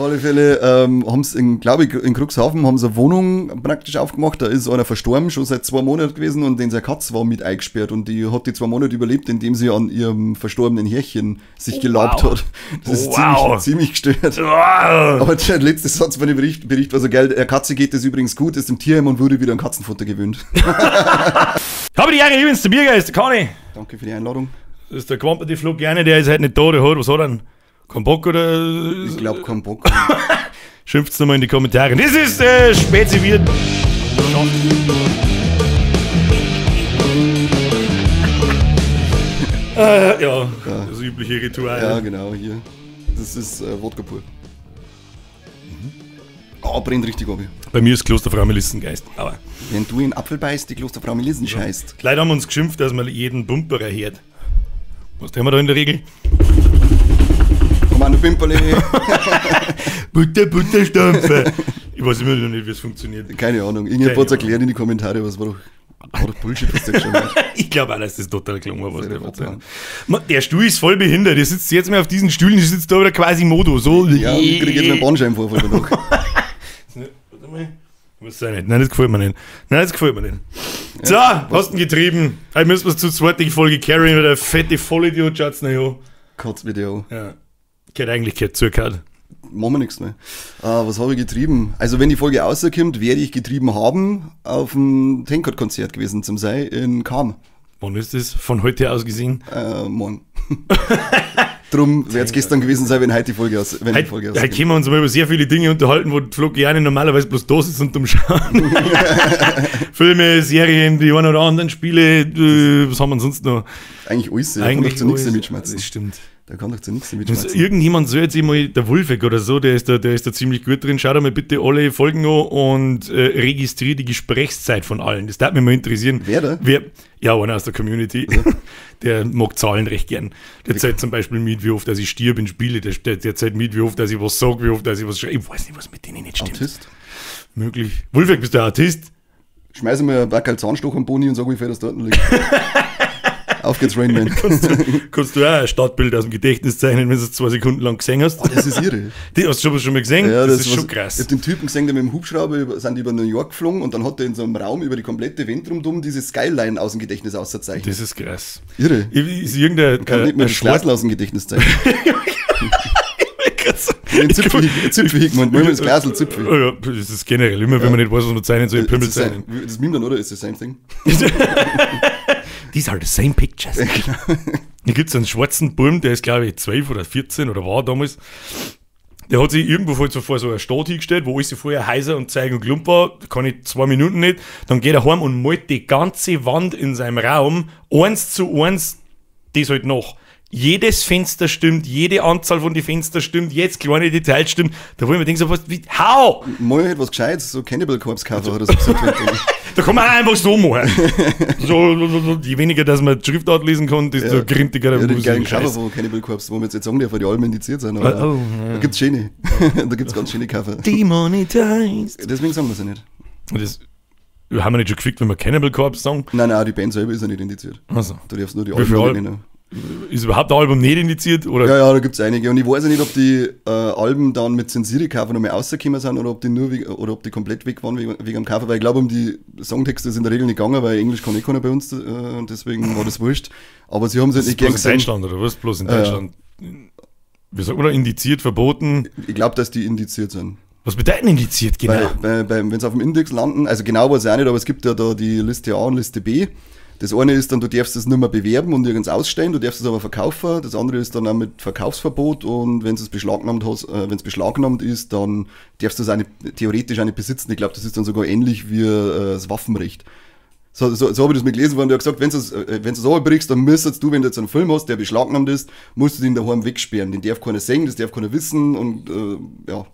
alle Fälle haben sie, glaube ich, in Cuxhaven haben sie eine Wohnung praktisch aufgemacht. Da ist einer verstorben, schon seit 2 Monaten gewesen, und den seine Katze war mit eingesperrt. Und die hat die 2 Monate überlebt, indem sie an ihrem verstorbenen Herrchen sich gelabt hat. Das ist ziemlich, ziemlich gestört. Wow. Aber der letzte Satz von dem Bericht war so geil: Der Katze geht es übrigens gut, ist im Tierheim und wurde wieder an Katzenfutter gewöhnt. Habe die Ehre, übrigens, der Biergeist, der Conny. Danke für die Einladung. Das ist der Quamperte Flug gerne, der ist halt nicht da, der hat, was hat er denn? Kein Bock oder? Ich glaube, kein Bock. Schimpft's nochmal in die Kommentare. Das ist Spezi wird. Ja, das übliche Ritual. Ja, genau, hier. Das ist Wodka pur. Oh, brennt richtig ab. Bei mir ist Klosterfrau Melissengeist. Aber wenn du in Apfel beißt, die Klosterfrau Melissen scheißt. Leider haben wir uns geschimpft, dass man jeden Bumperer hört. Was tun wir da in der Regel? Kommando Pimperli. Butter, Butter, Stampfer. Ich weiß immer noch nicht, wie es funktioniert. Keine Ahnung. Irgendjemand hat es erklärt in die Kommentare, was war doch Bullshit, was der geschrieben hat. Ich glaube auch, dass das total gelungen war, was der erzählt. Der Stuhl ist voll behindert. Der sitzt jetzt mehr auf diesen Stühlen, der sitzt da wieder quasi Modo. So. Ja, und ich kriege jetzt einen Bandscheibenvorfall danach. Warte mal. Muss sein nicht. Nein, das gefällt mir nicht. Nein, das gefällt mir nicht. So, hast du ihn getrieben. Heute müssen wir zur zweiten Folge carryen, weil der fette Vollidiot schaut's nicht an. Kotzt mit dir an. Ja. Ich hätte eigentlich kein zugehört. Machen wir nichts mehr. Was habe ich getrieben? Also, wenn die Folge rauskommt, werde ich getrieben haben, auf dem Tankard-Konzert gewesen zum Sei in Cham. Wann ist das? Von heute aus gesehen? Morgen. Drum wird es gestern gewesen sein, wenn heute die Folge aus. Wenn die Folge heute können wir uns mal über sehr viele Dinge unterhalten, wo Flo gerne normalerweise bloß da sitzt und umschauen. Filme, Serien, die einen oder anderen Spiele, was haben wir sonst noch? Eigentlich alles. Da kann doch zu nichts mitschmerzen. Das stimmt. Da kann doch zu nichts mitschmerzen. Irgendjemand soll jetzt mal, der Wolfegg oder so, der ist da ziemlich gut drin. Schaut mal bitte alle Folgen an und registriert die Gesprächszeit von allen. Das darf mich mal interessieren. Wer da? Wer? Ja, einer aus der Community. Also. Der mag Zahlen recht gern. Der zählt zum Beispiel mit, wie oft dass ich stirb in Spiele. Der zählt mit, wie oft dass ich was sage, wie oft dass ich was schreibe. Ich weiß nicht, was mit denen nicht stimmt. Autist? Möglich. Wolfegg, bist du ein Autist? Schmeiß mir ein Backerl Zahnstocher am Boni und sag, wie viel das dort liegt. Auf geht's, Rain Man. Kannst du auch ein Stadtbild aus dem Gedächtnis zeichnen, wenn du es 2 Sekunden lang gesehen hast? Oh, das ist irre. Die hast du schon mal gesehen? Ja, das ist schon krass. Ich hab den Typen gesehen, der mit dem Hubschrauber sind über New York geflogen und dann hat er in so einem Raum über die komplette Wand rundum diese Skyline aus dem Gedächtnis auszeichnen. Das ist krass. Irre. Ist irgendein, kann nicht mehr das Glasl aus dem Gedächtnis zeichnen. Den Zipfel hingemacht. Wollen wir das Glasl Zipfel? Ja, das ist generell immer, wenn man nicht weiß, was man zeichnen soll, Pimmel zeichnen. Das Meme dann, oder? Ist the same thing? These are the same pictures. Ja, genau. Da gibt es einen schwarzen Burm, der ist, glaube ich, 12 oder 14 oder war damals. Der hat sich irgendwo vor so einer Stadt hingestellt, wo alles vorher heiser und Zeig und Klump war. Da kann ich 2 Minuten nicht. Dann geht er heim und malt die ganze Wand in seinem Raum 1:1 das halt nach. Jedes Fenster stimmt, jede Anzahl von den Fenstern stimmt, jetzt kleine Details stimmt. Da wo ich mir denke, so was, wie, how? Mal halt was Gescheites, so Cannibal Corpse Cover oder so gesagt. Da kann man auch einfach so machen. So, je weniger, dass man die Schriftart lesen kann, desto ja. grindiger der ja, den Musik. geilen Cover von Cannibal Corpse, wo wir jetzt sagen, die von die Alben indiziert sind. Aber oh, ja. Da gibt's schöne. Da gibt's ganz schöne Cover. Demonetized. Deswegen sagen wir sie nicht. Und das haben wir nicht schon gefickt, wenn wir Cannibal Corpse sagen? Nein, nein, die Band selber ist ja nicht indiziert. Also. Du darfst nur die Alben nennen. Ist überhaupt ein Album nicht indiziert? Oder? Ja, ja, da gibt es einige. Und ich weiß ja nicht, ob die Alben dann mit Zensiere-Cover nochmal rausgekommen sind oder ob die nur oder ob die komplett weg waren wegen dem Cover, weil ich glaube, um die Songtexte ist in der Regel nicht gegangen, weil Englisch kann eh keiner bei uns und deswegen war das wurscht. Aber sie haben es halt nicht gern gesehen. Bloß in Deutschland, oder was? Bloß in Deutschland. Wie sagt man da? Indiziert, verboten? Ich glaube, dass die indiziert sind. Was bedeutet indiziert, genau? Wenn sie auf dem Index landen, also genau weiß ich auch nicht, aber es gibt ja da die Liste A und Liste B. Das eine ist dann, du darfst es nicht mehr bewerben und nirgends ausstellen, du darfst es aber verkaufen. Das andere ist dann auch mit Verkaufsverbot und wenn es beschlagnahmt hast, wenn es beschlagnahmt ist, dann darfst du es auch nicht, theoretisch auch nicht besitzen. Ich glaube, das ist dann sogar ähnlich wie das Waffenrecht. So habe ich das mal gelesen worden, der hat gesagt, wenn du es runterbrichst, dann müsstest du, wenn du jetzt einen Film hast, der beschlagnahmt ist, musst du den daheim wegsperren. Den darf keiner sehen, das darf keiner wissen und ja.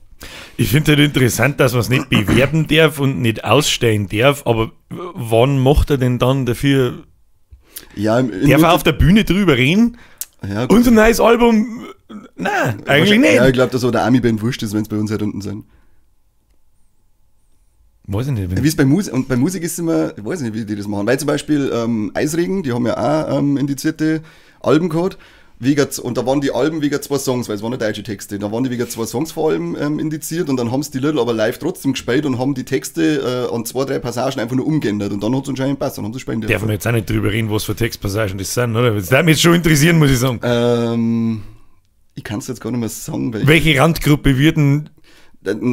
Ich finde halt interessant, dass man es nicht bewerben darf und nicht ausstellen darf, aber wann macht er denn dann dafür? Ja, darf er auf der Bühne drüber reden? Ja, gut. Unser neues Album? Nein, eigentlich nicht. Ja, ich glaube, dass auch der Ami-Band wurscht ist, wenn es bei uns halt unten sind. Weiß ich nicht. Wie es bei Musik, und bei Musik ist immer, ich weiß nicht, wie die das machen. Weil zum Beispiel Eisregen, die haben ja auch indizierte Alben gehabt. Wegen, und da waren die Alben wegen zwei Songs, weil es waren ja deutsche Texte. Da waren die wegen zwei Songs vor allem indiziert und dann haben sie die Lieder aber live trotzdem gespielt und haben die Texte an zwei, drei Passagen einfach nur umgeändert und dann hat es anscheinend gepasst, dann haben sie spielen dürfen. Darf man jetzt auch nicht drüber reden, was für Textpassagen das sind, oder? Das würde mich jetzt schon interessieren, muss ich sagen. Ich kann es jetzt gar nicht mehr sagen. Weil welche Randgruppe wird denn...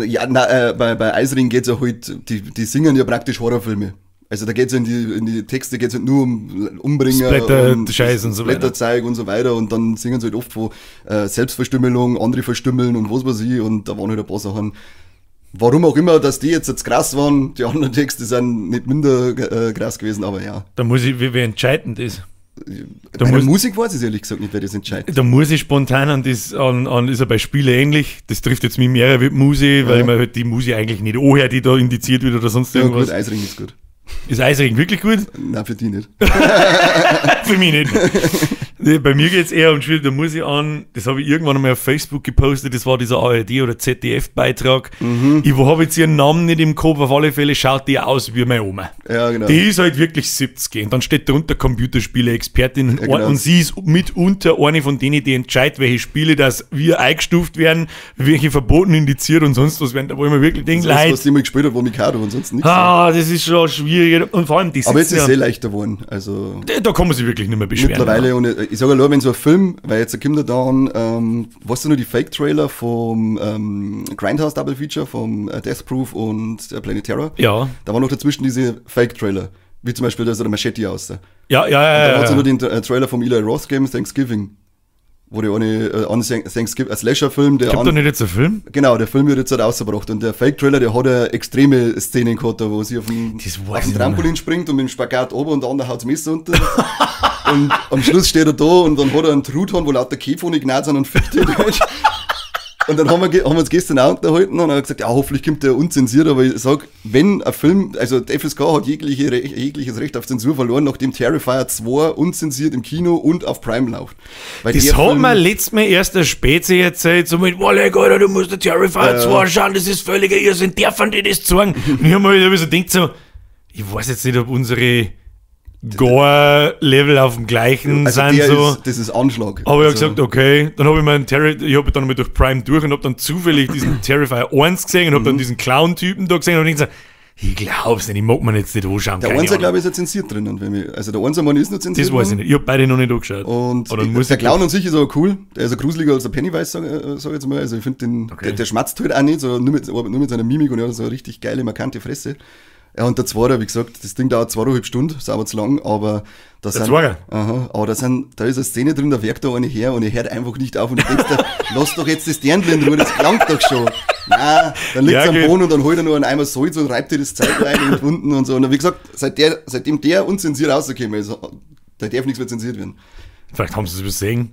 Ja, na, bei Eisring geht es ja halt, die singen ja praktisch Horrorfilme. Also da geht's ja in die Texte geht's halt nur um Umbringer, Splatter, und Scheiß und so weiter. Splatterzeug und so weiter und dann singen sie halt oft von Selbstverstümmelung, andere verstümmeln und was weiß ich und da waren halt ein paar Sachen. Warum auch immer, dass die jetzt krass waren, die anderen Texte sind nicht minder krass gewesen, aber ja. Da muss ich, wie entscheidend ist. Da bei der Musik weiß ich ehrlich gesagt nicht, wer das entscheidet. Da muss ich spontan an das, an ist ja bei Spielen ähnlich, das trifft jetzt mich mehr wie die Musik, weil ich mir halt die Musik eigentlich nicht anhöre, die da indiziert wird oder sonst irgendwas. Ja gut, Eisring ist gut. Ist Eisring wirklich gut? Nein, für die nicht. Für mich nicht. Nee, bei mir geht es eher um Spiel, da muss ich an, das habe ich irgendwann einmal auf Facebook gepostet, das war dieser ARD- oder ZDF-Beitrag. Mhm. Ich habe jetzt ihren Namen nicht im Kopf, auf alle Fälle schaut die aus wie meine Oma. Ja, genau. Die ist halt wirklich 70 und dann steht drunter Computerspiele-Expertin, ja, genau. Und sie ist mitunter eine von denen, die entscheidet, welche Spiele das wir eingestuft werden, welche verboten indiziert und sonst was werden. Da wo ich mir wirklich denke, das ist, was die mal gespielt hat, wo Mikado und sonst nichts. Ah, das ist schon schwierig. Und vor allem die Aber jetzt ist es sehr leichter geworden. Also da kann man sich wirklich nicht mehr beschweren. Mittlerweile, ja. Und ich sage allein, wenn so ein Film, weil jetzt kommt er dann, weißt du noch, die Fake-Trailer vom Grindhouse Double Feature, vom Death Proof und Planet Terror? Ja. Da waren noch dazwischen diese Fake-Trailer, wie zum Beispiel da ist der Machete aus. Ja, ja, ja. Und dann hat es nur den Trailer vom Eli Roth gegeben, Thanksgiving. Wo der eine Thanksgiving, ein Slasher-Film, der. Gibt da nicht jetzt einen Film? Genau, der Film wird jetzt halt rausgebracht. Und der Fake-Trailer, der hat eine extreme Szene gehabt, da wo sie auf dem Trampolin springt und mit dem Spagat oben und der andere haut das Messer unter. Und am Schluss steht er da und dann hat er einen Truthahn, wo lauter Käfer gnad sind und fickt ihn halt. Und dann haben wir uns gestern auch unterhalten und haben gesagt, ja, hoffentlich kommt der unzensiert, aber ich sag, wenn ein Film, also die FSK hat jegliches Recht auf Zensur verloren, nachdem Terrifier 2 unzensiert im Kino und auf Prime läuft. Weil das hat mir letztes Mal erst der Spezi erzählt, so mit, Walleg, Alter, du musst der Terrifier 2 schauen, das ist völliger Irrsinn, dürfen die das zeigen? Und ich hab mir halt so gedacht, so, ich weiß jetzt nicht, ob unsere Gore-Level auf dem gleichen also sind. So. Ist, das ist Anschlag. Aber ich habe gesagt, okay, dann habe ich mir ich habe dann mal durch Prime durch und habe dann zufällig diesen Terrifier 1 gesehen und habe dann diesen Clown-Typen da gesehen und ich gesagt, ich glaub's nicht, ich mag mir jetzt nicht anschauen. Der 1er, glaube ich, ist ja zensiert drin. Und wenn ich, also der 1er Mann ist noch zensiert. Das weiß ich nicht, ich habe beide noch nicht angeschaut. Und der Clown an sich ist aber cool, der ist ja gruseliger als der Pennywise, sag ich jetzt mal. Also ich finde den, okay. der schmatzt halt auch nicht, so, nur mit seiner Mimik und er hat so eine richtig geile, markante Fresse. Ja, und der Zweite, wie gesagt, das Ding dauert 2,5 Stunden, ist aber zu lang, aber da sind, aha, aber da ist eine Szene drin, da werkt da eine her und er hört einfach nicht auf und du denkst dir, lass doch jetzt das Dirndl in Ruhe, das klangt doch schon. Nein, dann liegt's am Boden und dann holt er nur einen Eimer Salz und reibt dir das Zeug rein und Wunden und so. Und wie gesagt, seitdem der unzensiert rausgekommen ist, da darf nichts mehr zensiert werden. Vielleicht haben sie es übersehen.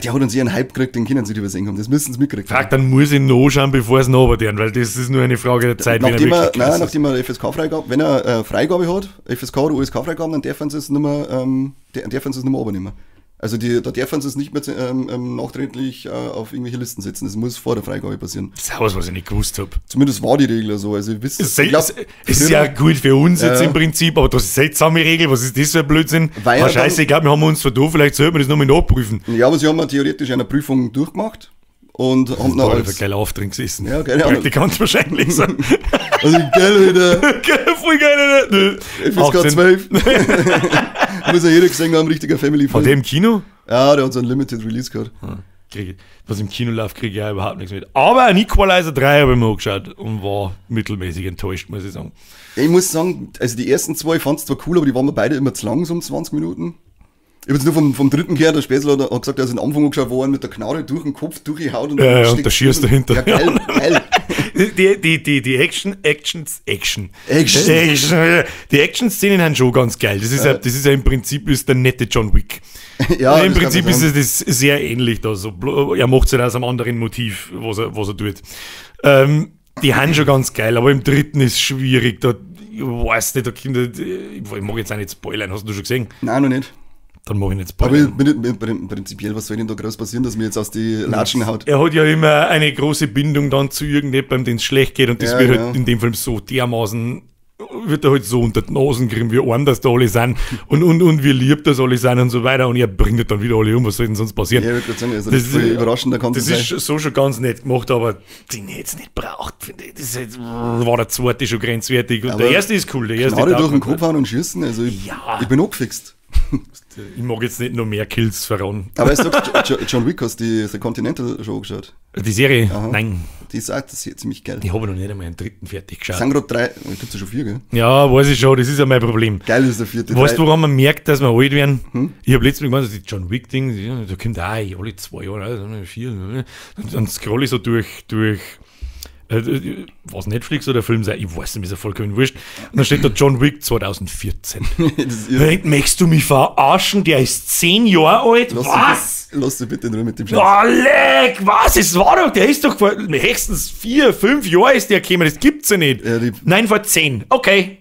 Der hat uns eher einen Hype gekriegt, den können sie nicht übersehen haben. Das müssen sie mitkriegen. Frag, dann muss ich noch schauen, bevor es noch werden, weil das ist nur eine Frage der Zeit. Nachdem er, nein, nachdem er FSK-Freigabe, wenn er Freigabe hat, FSK oder USK-Freigabe, dann dürfen sie es nicht mehr, dürfen sie es nicht mehr übernehmen. Also da dürfen sie es nicht mehr nachträglich auf irgendwelche Listen setzen. Das muss vor der Freigabe passieren. Das ist was, was ich nicht gewusst habe. Zumindest war die Regel so. Also, ich glaub, ist ja gut für uns jetzt im Prinzip, aber das ist eine seltsame Regel. Was ist das für ein Blödsinn? Weil scheiße, ich glaube, wir haben uns vertan. Vielleicht sollten wir das nochmal nachprüfen. Ja, aber sie haben ja theoretisch eine Prüfung durchgemacht. Und haben noch als geil Auftrink gesessen. Ja, keine Ahnung. Praktikant wahrscheinlich. So. Also geil wieder. Voll geil, Alter. FSK 12. Muss ja jeder gesehen haben, richtiger Family-Film. War der im Kino? Ja, der hat so ein Limited Release gehabt. Was im Kino läuft, kriege ich ja überhaupt nichts mit. Aber ein Equalizer 3 habe ich mir angeschaut und war mittelmäßig enttäuscht, muss ich sagen. Ich muss sagen, also die ersten zwei fand es zwar cool, aber die waren mir beide immer zu lang, so um 20 Minuten. Ich habe jetzt nur vom dritten gehört, der Spätzle hat gesagt, er ist in den Anfang angeschaut worden, mit der Knarre durch den Kopf, durchgehaut und ja, und der schießt dahinter. Ja, geil, geil. Die Action-Szenen sind schon ganz geil. Das ist ja, das ist ja im Prinzip ist der nette John Wick. Ja, im Prinzip ist es das sehr ähnlich da. So, er macht es halt aus einem anderen Motiv, was er tut. Die sind schon ganz geil, aber im dritten ist es schwierig. Da, ich weiß nicht, da Kinder, ich mag jetzt auch nicht spoilern. Hast du schon gesehen? Nein, noch nicht. Dann mach ich nicht spoilern. Aber prinzipiell, was soll denn da groß passieren, dass mir jetzt aus die Latschen haut? Er hat ja immer eine große Bindung dann zu irgendjemandem, dem es schlecht geht, und das ja, wird halt in dem Film so dermaßen wird er halt so unter die Nasen kriegen, wie arm das da alle sind und wie lieb das alle sind und so weiter und er bringt halt dann wieder alle um, was soll denn sonst passieren? Ja, ich würde gerade sagen, also das ist überraschender kann das sein. Ist so schon ganz nett gemacht, aber den hätte es nicht braucht, finde ich. Das ist jetzt, war der zweite schon grenzwertig und Aber der erste ist cool. Der erste Knarre taugt durch den mir Kopf hauen und schießen, also ich, Ja. ich bin angefixt. gut. Ich mag jetzt nicht noch mehr Kills verraten. Aber es sagt, John Wick, hast du die The Continental schon angeschaut? Die Serie? Nein, Die ist auch das ist ziemlich geil. ich habe noch nicht einmal einen dritten fertig geschaut. Es sind gerade drei, oh, gibt's ja schon vier, gell? Ja, weiß ich schon, das ist ja mein Problem. Geil ist der vierte. Weißt du, drei. woran man merkt, dass wir alt werden? Ich habe letztes Mal gemeint, das John Wick-Ding, ja, da kommt auch alle 2 Jahre, also 4, ne? Und dann scroll ich so durch was Netflix oder Film sei, ich weiß nicht, ist ja vollkommen wurscht. Und dann steht da John Wick 2014. Das ist irre. Hey, möchtest du mich verarschen? Der ist 10 Jahre alt? Lass Was? Dich, lass dich bitte in Ruhe mit dem Scheiß. Oh, leck, was? Es war doch, der ist doch vor höchstens 4, 5 Jahren ist der gekommen, das gibt's ja nicht. Ja, Nein, vor 10. Okay.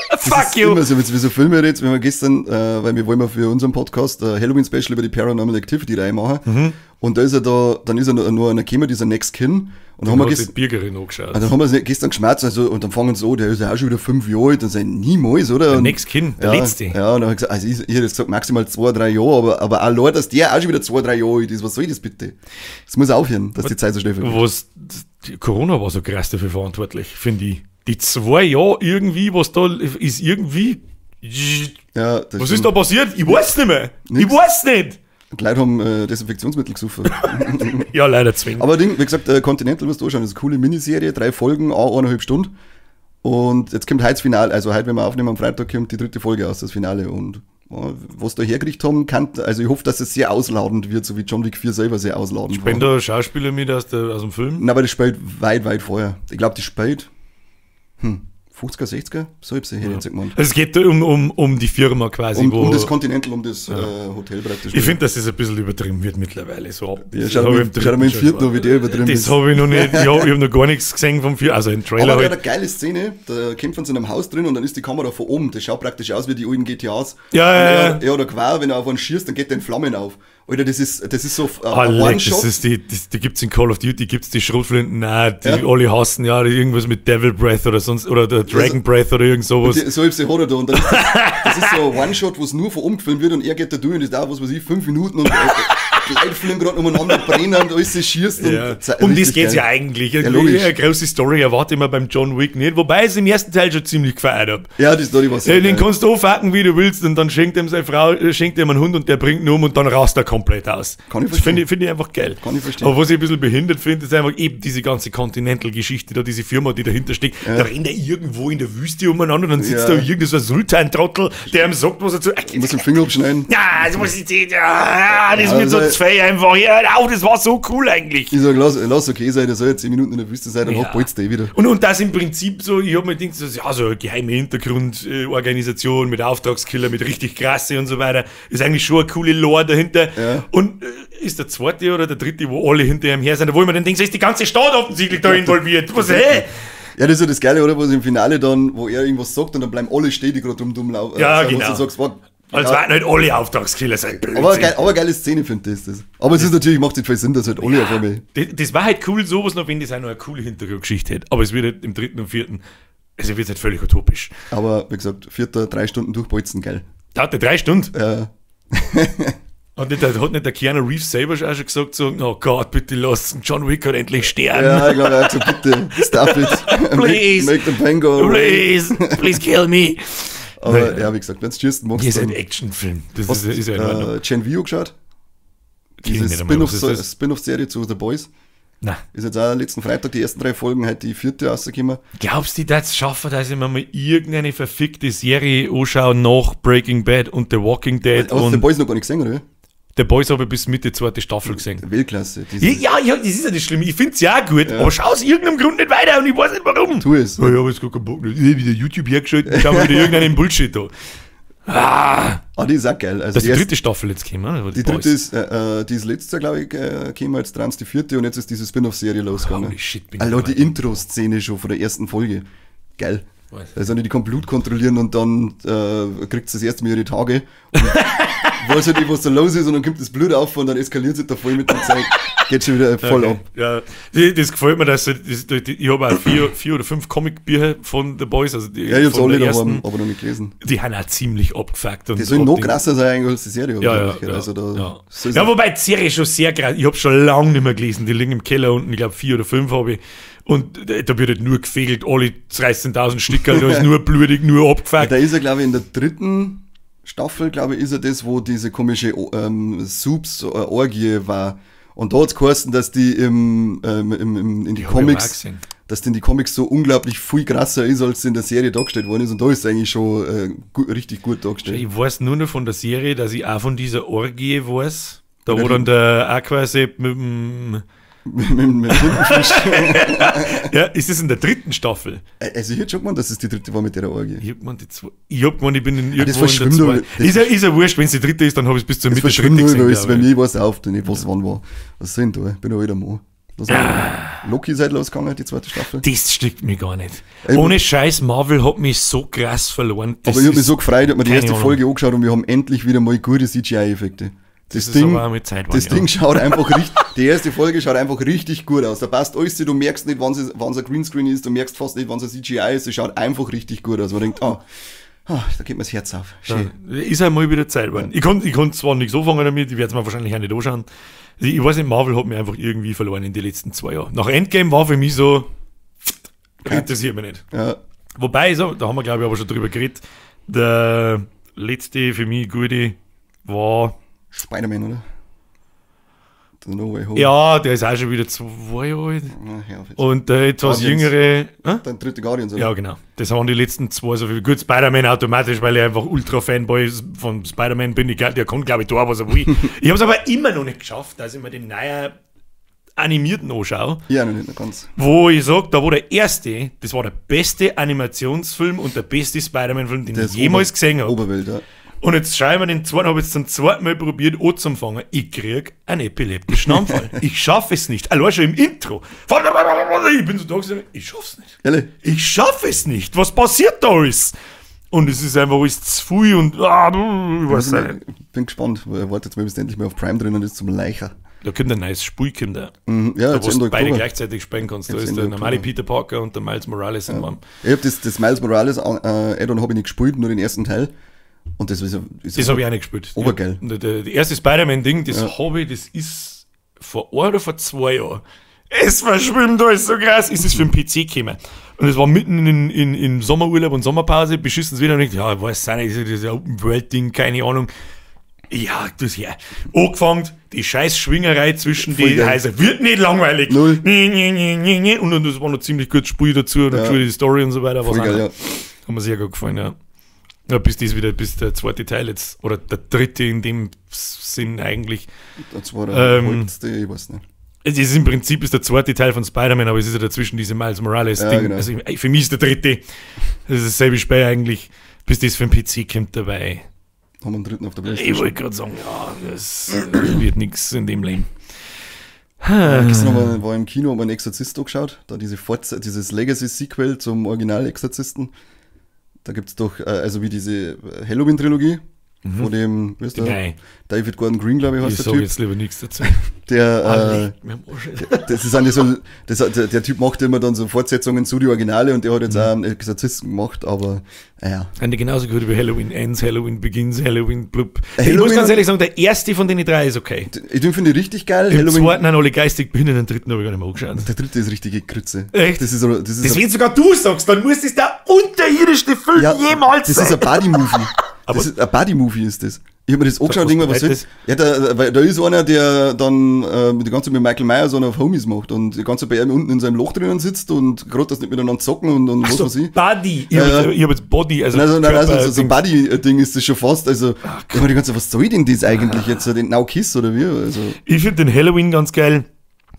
Das Fuck ist you. immer so, wenn du so Filme redest, wenn wir gestern, weil wir wollen ja für unseren Podcast Halloween Special über die Paranormal Activity reinmachen. Und da ist er da, dann ist er nur einer gekommen, dieser Next Kin. Und dann haben wir Hat gestern, die Birgerin angeschaut. und dann haben wir gestern geschmerzt, also, und dann fangen sie an, der ist ja auch schon wieder 5 Jahre alt, dann sind niemals, oder? Und, Next Kin, der ja, letzte. Ja, und dann hab ich gesagt, also ich hätte jetzt gesagt, maximal 2, 3 Jahre, aber auch Leute, dass der auch schon wieder 2, 3 Jahre alt ist, was soll das bitte? Das muss aufhören, dass die Zeit so schnell vergeht. Was, die Corona war so krass dafür verantwortlich, finde ich. Die 2 Jahre irgendwie, was da ist irgendwie. Ja, das Was ist stimmt. da passiert? Ich weiß nicht mehr. Nix. Ich weiß nicht. Die Leute haben Desinfektionsmittel gesoffen. Ja, leider zwingend. Aber Ding, wie gesagt, Continental musst du anschauen, das ist eine coole Miniserie, 3 Folgen, auch 1,5 Stunden. Und jetzt kommt heute das Finale, also heute, wenn wir aufnehmen, am Freitag kommt die 3. Folge aus, das Finale. Und was da hergekriegt haben, kann, also ich hoffe, dass es sehr ausladend wird, so wie John Wick 4 selber sehr ausladend Bin da Schauspieler mit aus dem Film? Na, aber das spielt weit, weit vorher. Ich glaube, das spielt 50er, 60er? So hab ich es jetzt gemeint. Also es geht da um die Firma quasi. Um das Continental, um das Hotel praktisch. Ich finde, dass das ein bisschen übertrieben wird mittlerweile. So ab. Ja, Das schau hab mal, ich im schau mal im dritten vierten schon. an, wie der übertrieben Das ist. habe ich noch nicht. Ich hab noch gar nichts gesehen vom vierten. Also im Trailer Aber der halt. hat eine geile Szene, da kämpfen sie in einem Haus drin und dann ist die Kamera von oben. Das schaut praktisch aus wie die alten GTAs. Ja, Und ja, er, ja. er oder Quar, wenn er auf einen schießt, dann geht der in Flammen auf. Alter, das ist so Ah, ein leck, One-Shot. das ist die gibt's in Call of Duty, gibt's die Schrotflinten, nein, die Ja. alle hassen, ja, die irgendwas mit Devil Breath oder sonst, oder der Dragon Breath oder irgend sowas. So ist sie hat er da. Und dann ist das ist so ein One-Shot, wo es nur von oben gefilmt wird und er geht da durch und ist da, was weiß ich, 5 Minuten und die Leute fliegen gerade umeinander, brennen und alles ist schießt. Ja. Und Um das richtig geht's geil. ja eigentlich. Ja, logisch. Eine große Story erwarte ich mir beim John Wick nicht, wobei ich es im ersten Teil schon ziemlich gefeiert hab. Ja, die Story war sehr Ja, den geil. kannst du anfacken, wie du willst, und dann schenkt ihm seine Frau, schenkt ihm einen Hund und der bringt ihn um und dann rast er komplett aus. Kann ich Das verstehen. finde ich einfach geil. Kann ich verstehen. Aber was ich ein bisschen behindert finde, ist einfach eben diese ganze Continental-Geschichte da, diese Firma, die dahinter steckt. Da rennt er irgendwo in der Wüste umeinander und dann sitzt Ja. da irgendein so ein Sultan-Trottel, der ihm sagt, was er zu. Ich muss den Finger abschneiden. Ja, das muss ich sehen. Ja, das Ja, wird so also- zwei einfach. Ja, au, das war so cool eigentlich. Ich sag, lass okay sein, der soll jetzt 10 Minuten in der Wüste sein, dann ja. bolzt der eh wieder. Und das im Prinzip so, ich hab mir gedacht, so, ja, so eine geheime Hintergrundorganisation mit Auftragskiller, mit richtig krasse und so weiter, ist eigentlich schon eine coole Lore dahinter. Ja. Und ist der zweite oder der dritte, wo alle hinter ihm her sind, wo ich mir dann denke, so ist die ganze Stadt offensichtlich da involviert. Was, hä? Ja, das ist ja das Geile, oder? Wo sie im Finale dann, wo er irgendwas sagt und dann bleiben alle stehen, die gerade dumm laufen. Ja, Wo genau. du sagst, wow, Als ja. wären halt alle Auftragskiller sein. Blödsinn. Aber geile Szene, finde ich das. Aber es ist natürlich, macht nicht viel Sinn, dass halt alle auf einmal. Das war halt cool, sowas noch, wenn das auch noch eine coole Hintergrundgeschichte hätte. Aber es wird halt im dritten und vierten, also wird halt völlig utopisch. Aber wie gesagt, vierter, 3 Stunden durchbolzen, geil. Dauert ja 3 Stunden. Ja. Hat nicht der Keanu Reeves selber auch schon gesagt, so, oh Gott, bitte lass John Wick halt endlich sterben. Ja, ich glaube, er hat gesagt, bitte, stop it. Please. Make the pain go away. Please, please kill me. Aber Naja. ja, wie gesagt, wenn du schießen magst, Hier ist ein dann Actionfilm. Das hast ist ja in Ordnung. Gen V geschaut? Kenn ich Diese nicht einmal, was ist das? Spin-off-Serie zu The Boys. Nein. Ist jetzt auch letzten Freitag die ersten 3 Folgen, halt die 4. rausgekommen. Glaubst du, das schaffen, dass ich mir mal irgendeine verfickte Serie anschaue nach Breaking Bad und The Walking Dead Hast du The und Boys noch gar nicht gesehen, oder? The Boys habe ich bis Mitte zweite Staffel gesehen. Weltklasse. Diese, Ja, ja, das ist ja das Schlimme. Ich finde es ja auch gut, aber schau aus irgendeinem Grund nicht weiter und ich weiß nicht warum. Tu es. Ja, ich habe jetzt gar keinen Bock. Ich hab wieder YouTube hergeschaltet und schau mir wieder irgendeinen Bullshit da. Ah, die ist auch geil. Also Das ist die erste- dritte Staffel jetzt gekommen, oder? Die dritte ist, die ist letztes Jahr, glaube ich, gekommen, jetzt dran ist die 4. und jetzt ist diese Spin-off-Serie losgegangen. Holy shit, bin ich Allein die weit. Intro-Szene schon von der ersten Folge. Geil. Was? Da sind die, die kann Blut kontrollieren und dann kriegt sie das erste Mal ihre Tage. Und weiß halt nicht, was da los ist und dann kommt das Blut auf und dann eskaliert sich da voll mit dem Zeug. Geht schon wieder voll okay. ab. Ja, das gefällt mir, dass ich habe auch vier oder fünf Comicbücher von The Boys. Also die, ja, ich hab's alle daheim, aber noch nicht gelesen. Die haben auch ziemlich abgefuckt. Und die sollen noch krasser sein eigentlich als die Serie. Ja, ja, also da ja. Ja, wobei die Serie schon sehr krass. Ich habe schon lange nicht mehr gelesen. Die liegen im Keller unten, ich glaube 4 oder 5 habe ich. Und da wird halt nur gefegelt, alle 13.000 Stück, da ist nur blutig, nur abgefuckt. Da ist er, glaube ich, in der dritten Staffel, glaube ich, ist er das, wo diese komische Soups-Orgie war. Und da hat es geheißen, dass die in die Comics, dass die in die Comics so unglaublich viel krasser ist, als in der Serie dargestellt worden ist. Und da ist es eigentlich schon richtig gut dargestellt. Ich weiß nur noch von der Serie, dass ich auch von dieser Orgie weiß, da wo dann der Aquasepp mit dem mit dem Tintenfisch. Ja, ist das in der dritten Staffel? Also ich hätte schon gemeint, dass es die dritte war mit der Orgie. Ich hab gemeint, ich bin in irgendwo in der zweiten. Ist ja wurscht, wenn es die dritte ist, dann habe ich es bis zur Mitte der dritten gesehen. Das bei mir, ich weiß auf, denn ich weiß, wann war. Was sind da? Ich bin noch wieder Mann. Loki ist halt losgegangen, die zweite Staffel. Das stimmt mir gar nicht. Ohne Scheiß, Marvel hat mich so krass verloren. Aber ich habe mich so gefreut, ich habe mir die erste Folge angeschaut und wir haben endlich wieder mal gute CGI-Effekte. Das Ding schaut einfach richtig, die erste Folge schaut einfach richtig gut aus. Da passt alles, du merkst nicht, wann es ein Greenscreen ist, du merkst fast nicht, wann es ein CGI ist, es schaut einfach richtig gut aus. Man denkt, da geht mir das Herz auf. Schön. Ja, ist halt mal wieder Zeit geworden. Ja. Ich konnte zwar nichts anfangen damit, ich werde es mir wahrscheinlich auch nicht anschauen. Ich weiß nicht, Marvel hat mich einfach irgendwie verloren in den letzten 2 Jahren. Nach Endgame war für mich so, interessiert mich nicht. Ja. Wobei, so, da haben wir glaube ich aber schon drüber geredet, der letzte für mich gute war Spider-Man, oder? The No Way Home. Ja, der ist auch schon wieder 2 Jahre alt. Und der etwas Guardians. Jüngere. Der dritte Guardians, oder? Ja, genau. Das waren die letzten 2 so viel. Gut, Spider-Man automatisch, weil ich einfach Ultra-Fanboy von Spider-Man bin. Der kann, glaube ich, da, was er will. Ich habe es aber immer noch nicht geschafft, dass ich mir den neuen animierten anschaue. Ja, noch nicht ganz. Wo ich sage, da war der erste, das war der beste Animationsfilm und der beste Spider-Man-Film, den ich jemals gesehen habe. Oberwelt, ja. Und jetzt schaue ich mir den zweiten, habe ich jetzt zum zweiten Mal probiert anzufangen. Ich kriege einen epileptischen Anfall. Ich schaffe es nicht. Allein schon im Intro. Ich bin so da gewesen, ich schaff's nicht. Ehrlich? Ich schaffe es nicht. Was passiert da alles? Und es ist einfach alles zu viel und ich weiß nicht. Ich bin gespannt. Warte jetzt mal, bis endlich mal auf Prime drinnen ist zum Leicher. Da kommt ein neues Spiel, kommt da. Ja, da, wo du beide gleichzeitig spielen kannst. Da ist der normale Peter Parker und der Miles Morales in einem. Ich habe das Miles Morales Add-on habe ich nicht gespielt, nur den ersten Teil. Und das ist das habe ich auch nicht gespielt. Obergeil. Ja, der erste Spider-Man-Ding, das habe ich, das ist vor 1 oder vor 2 Jahren. Es verschwimmt alles so krass, ist es für den PC gekommen. Und es war mitten in Sommerurlaub und Sommerpause, beschissen es wieder und ich dachte, ja, ich weiß es nicht, das ist ein Open-World-Ding, keine Ahnung. Ja, das her. Angefangen, die scheiß Schwingerei zwischen die Häuser. Wird nicht langweilig. Null. Nee, nee, nee, nee, nee. Und dann, das war noch ziemlich gutes Spiel dazu, und natürlich die Story und so weiter. Voll geil, ja. Hat mir sehr gut gefallen, ja. Ja, bis das wieder, bis der zweite Teil jetzt, oder der dritte in dem Sinn eigentlich. Das war der letzte, ich weiß nicht. Es ist im Prinzip ist der zweite Teil von Spider-Man, aber es ist ja dazwischen diese Miles Morales-Ding. Ja, genau. Also für mich ist der dritte. Das ist dasselbe Spiel eigentlich, bis das für den PC kommt dabei. Haben wir einen dritten auf der Playstation. Ich wollte gerade sagen, ja, das wird nichts in dem Leben. Gestern war ich im Kino, haben wir einen Exorzist angeschaut, da dieses Legacy-Sequel zum Original-Exorzisten. Da gibt es doch, also wie diese Halloween-Trilogie von dem, wie ist der? David Gordon Green, glaube ich, heißt ich der Typ. Ich sag jetzt lieber nichts dazu. Der, das ist eigentlich so, der Typ macht immer dann so Fortsetzungen zu die Originale und der hat jetzt auch einen Exorzisten gemacht, aber, ja. Und genauso gut über Halloween Ends, Halloween Begins, Halloween blub. Halloween, ich muss ganz ehrlich sagen, der erste von den drei ist okay. Den finde ich richtig geil. Den zweiten haben alle geistig behindert, den dritten habe ich gar nicht mehr angeschaut. Der dritte ist richtige Grütze. Echt? Das ist so, das das wenn sogar du sagst, dann muss das der unterirdischste Film jemals das sein. Das ist ein Buddy-Movie. Das ist ein Buddy-Movie ist das. Ich habe mir das angeschaut und denke mir, was soll. Ja, da ist einer, der dann die ganze Zeit mit Michael Myers so auf Homies macht und die ganze Zeit bei ihm unten in seinem Loch drinnen sitzt und gerade das nicht miteinander zocken und was so, weiß ich. Buddy. Ich hab jetzt Body. Also nein, also so ein Buddy-Ding ist das schon fast. Also, ich hab die ganze Zeit, was soll denn das eigentlich jetzt? Den Now Kiss oder wie? Also. Ich finde den Halloween ganz geil.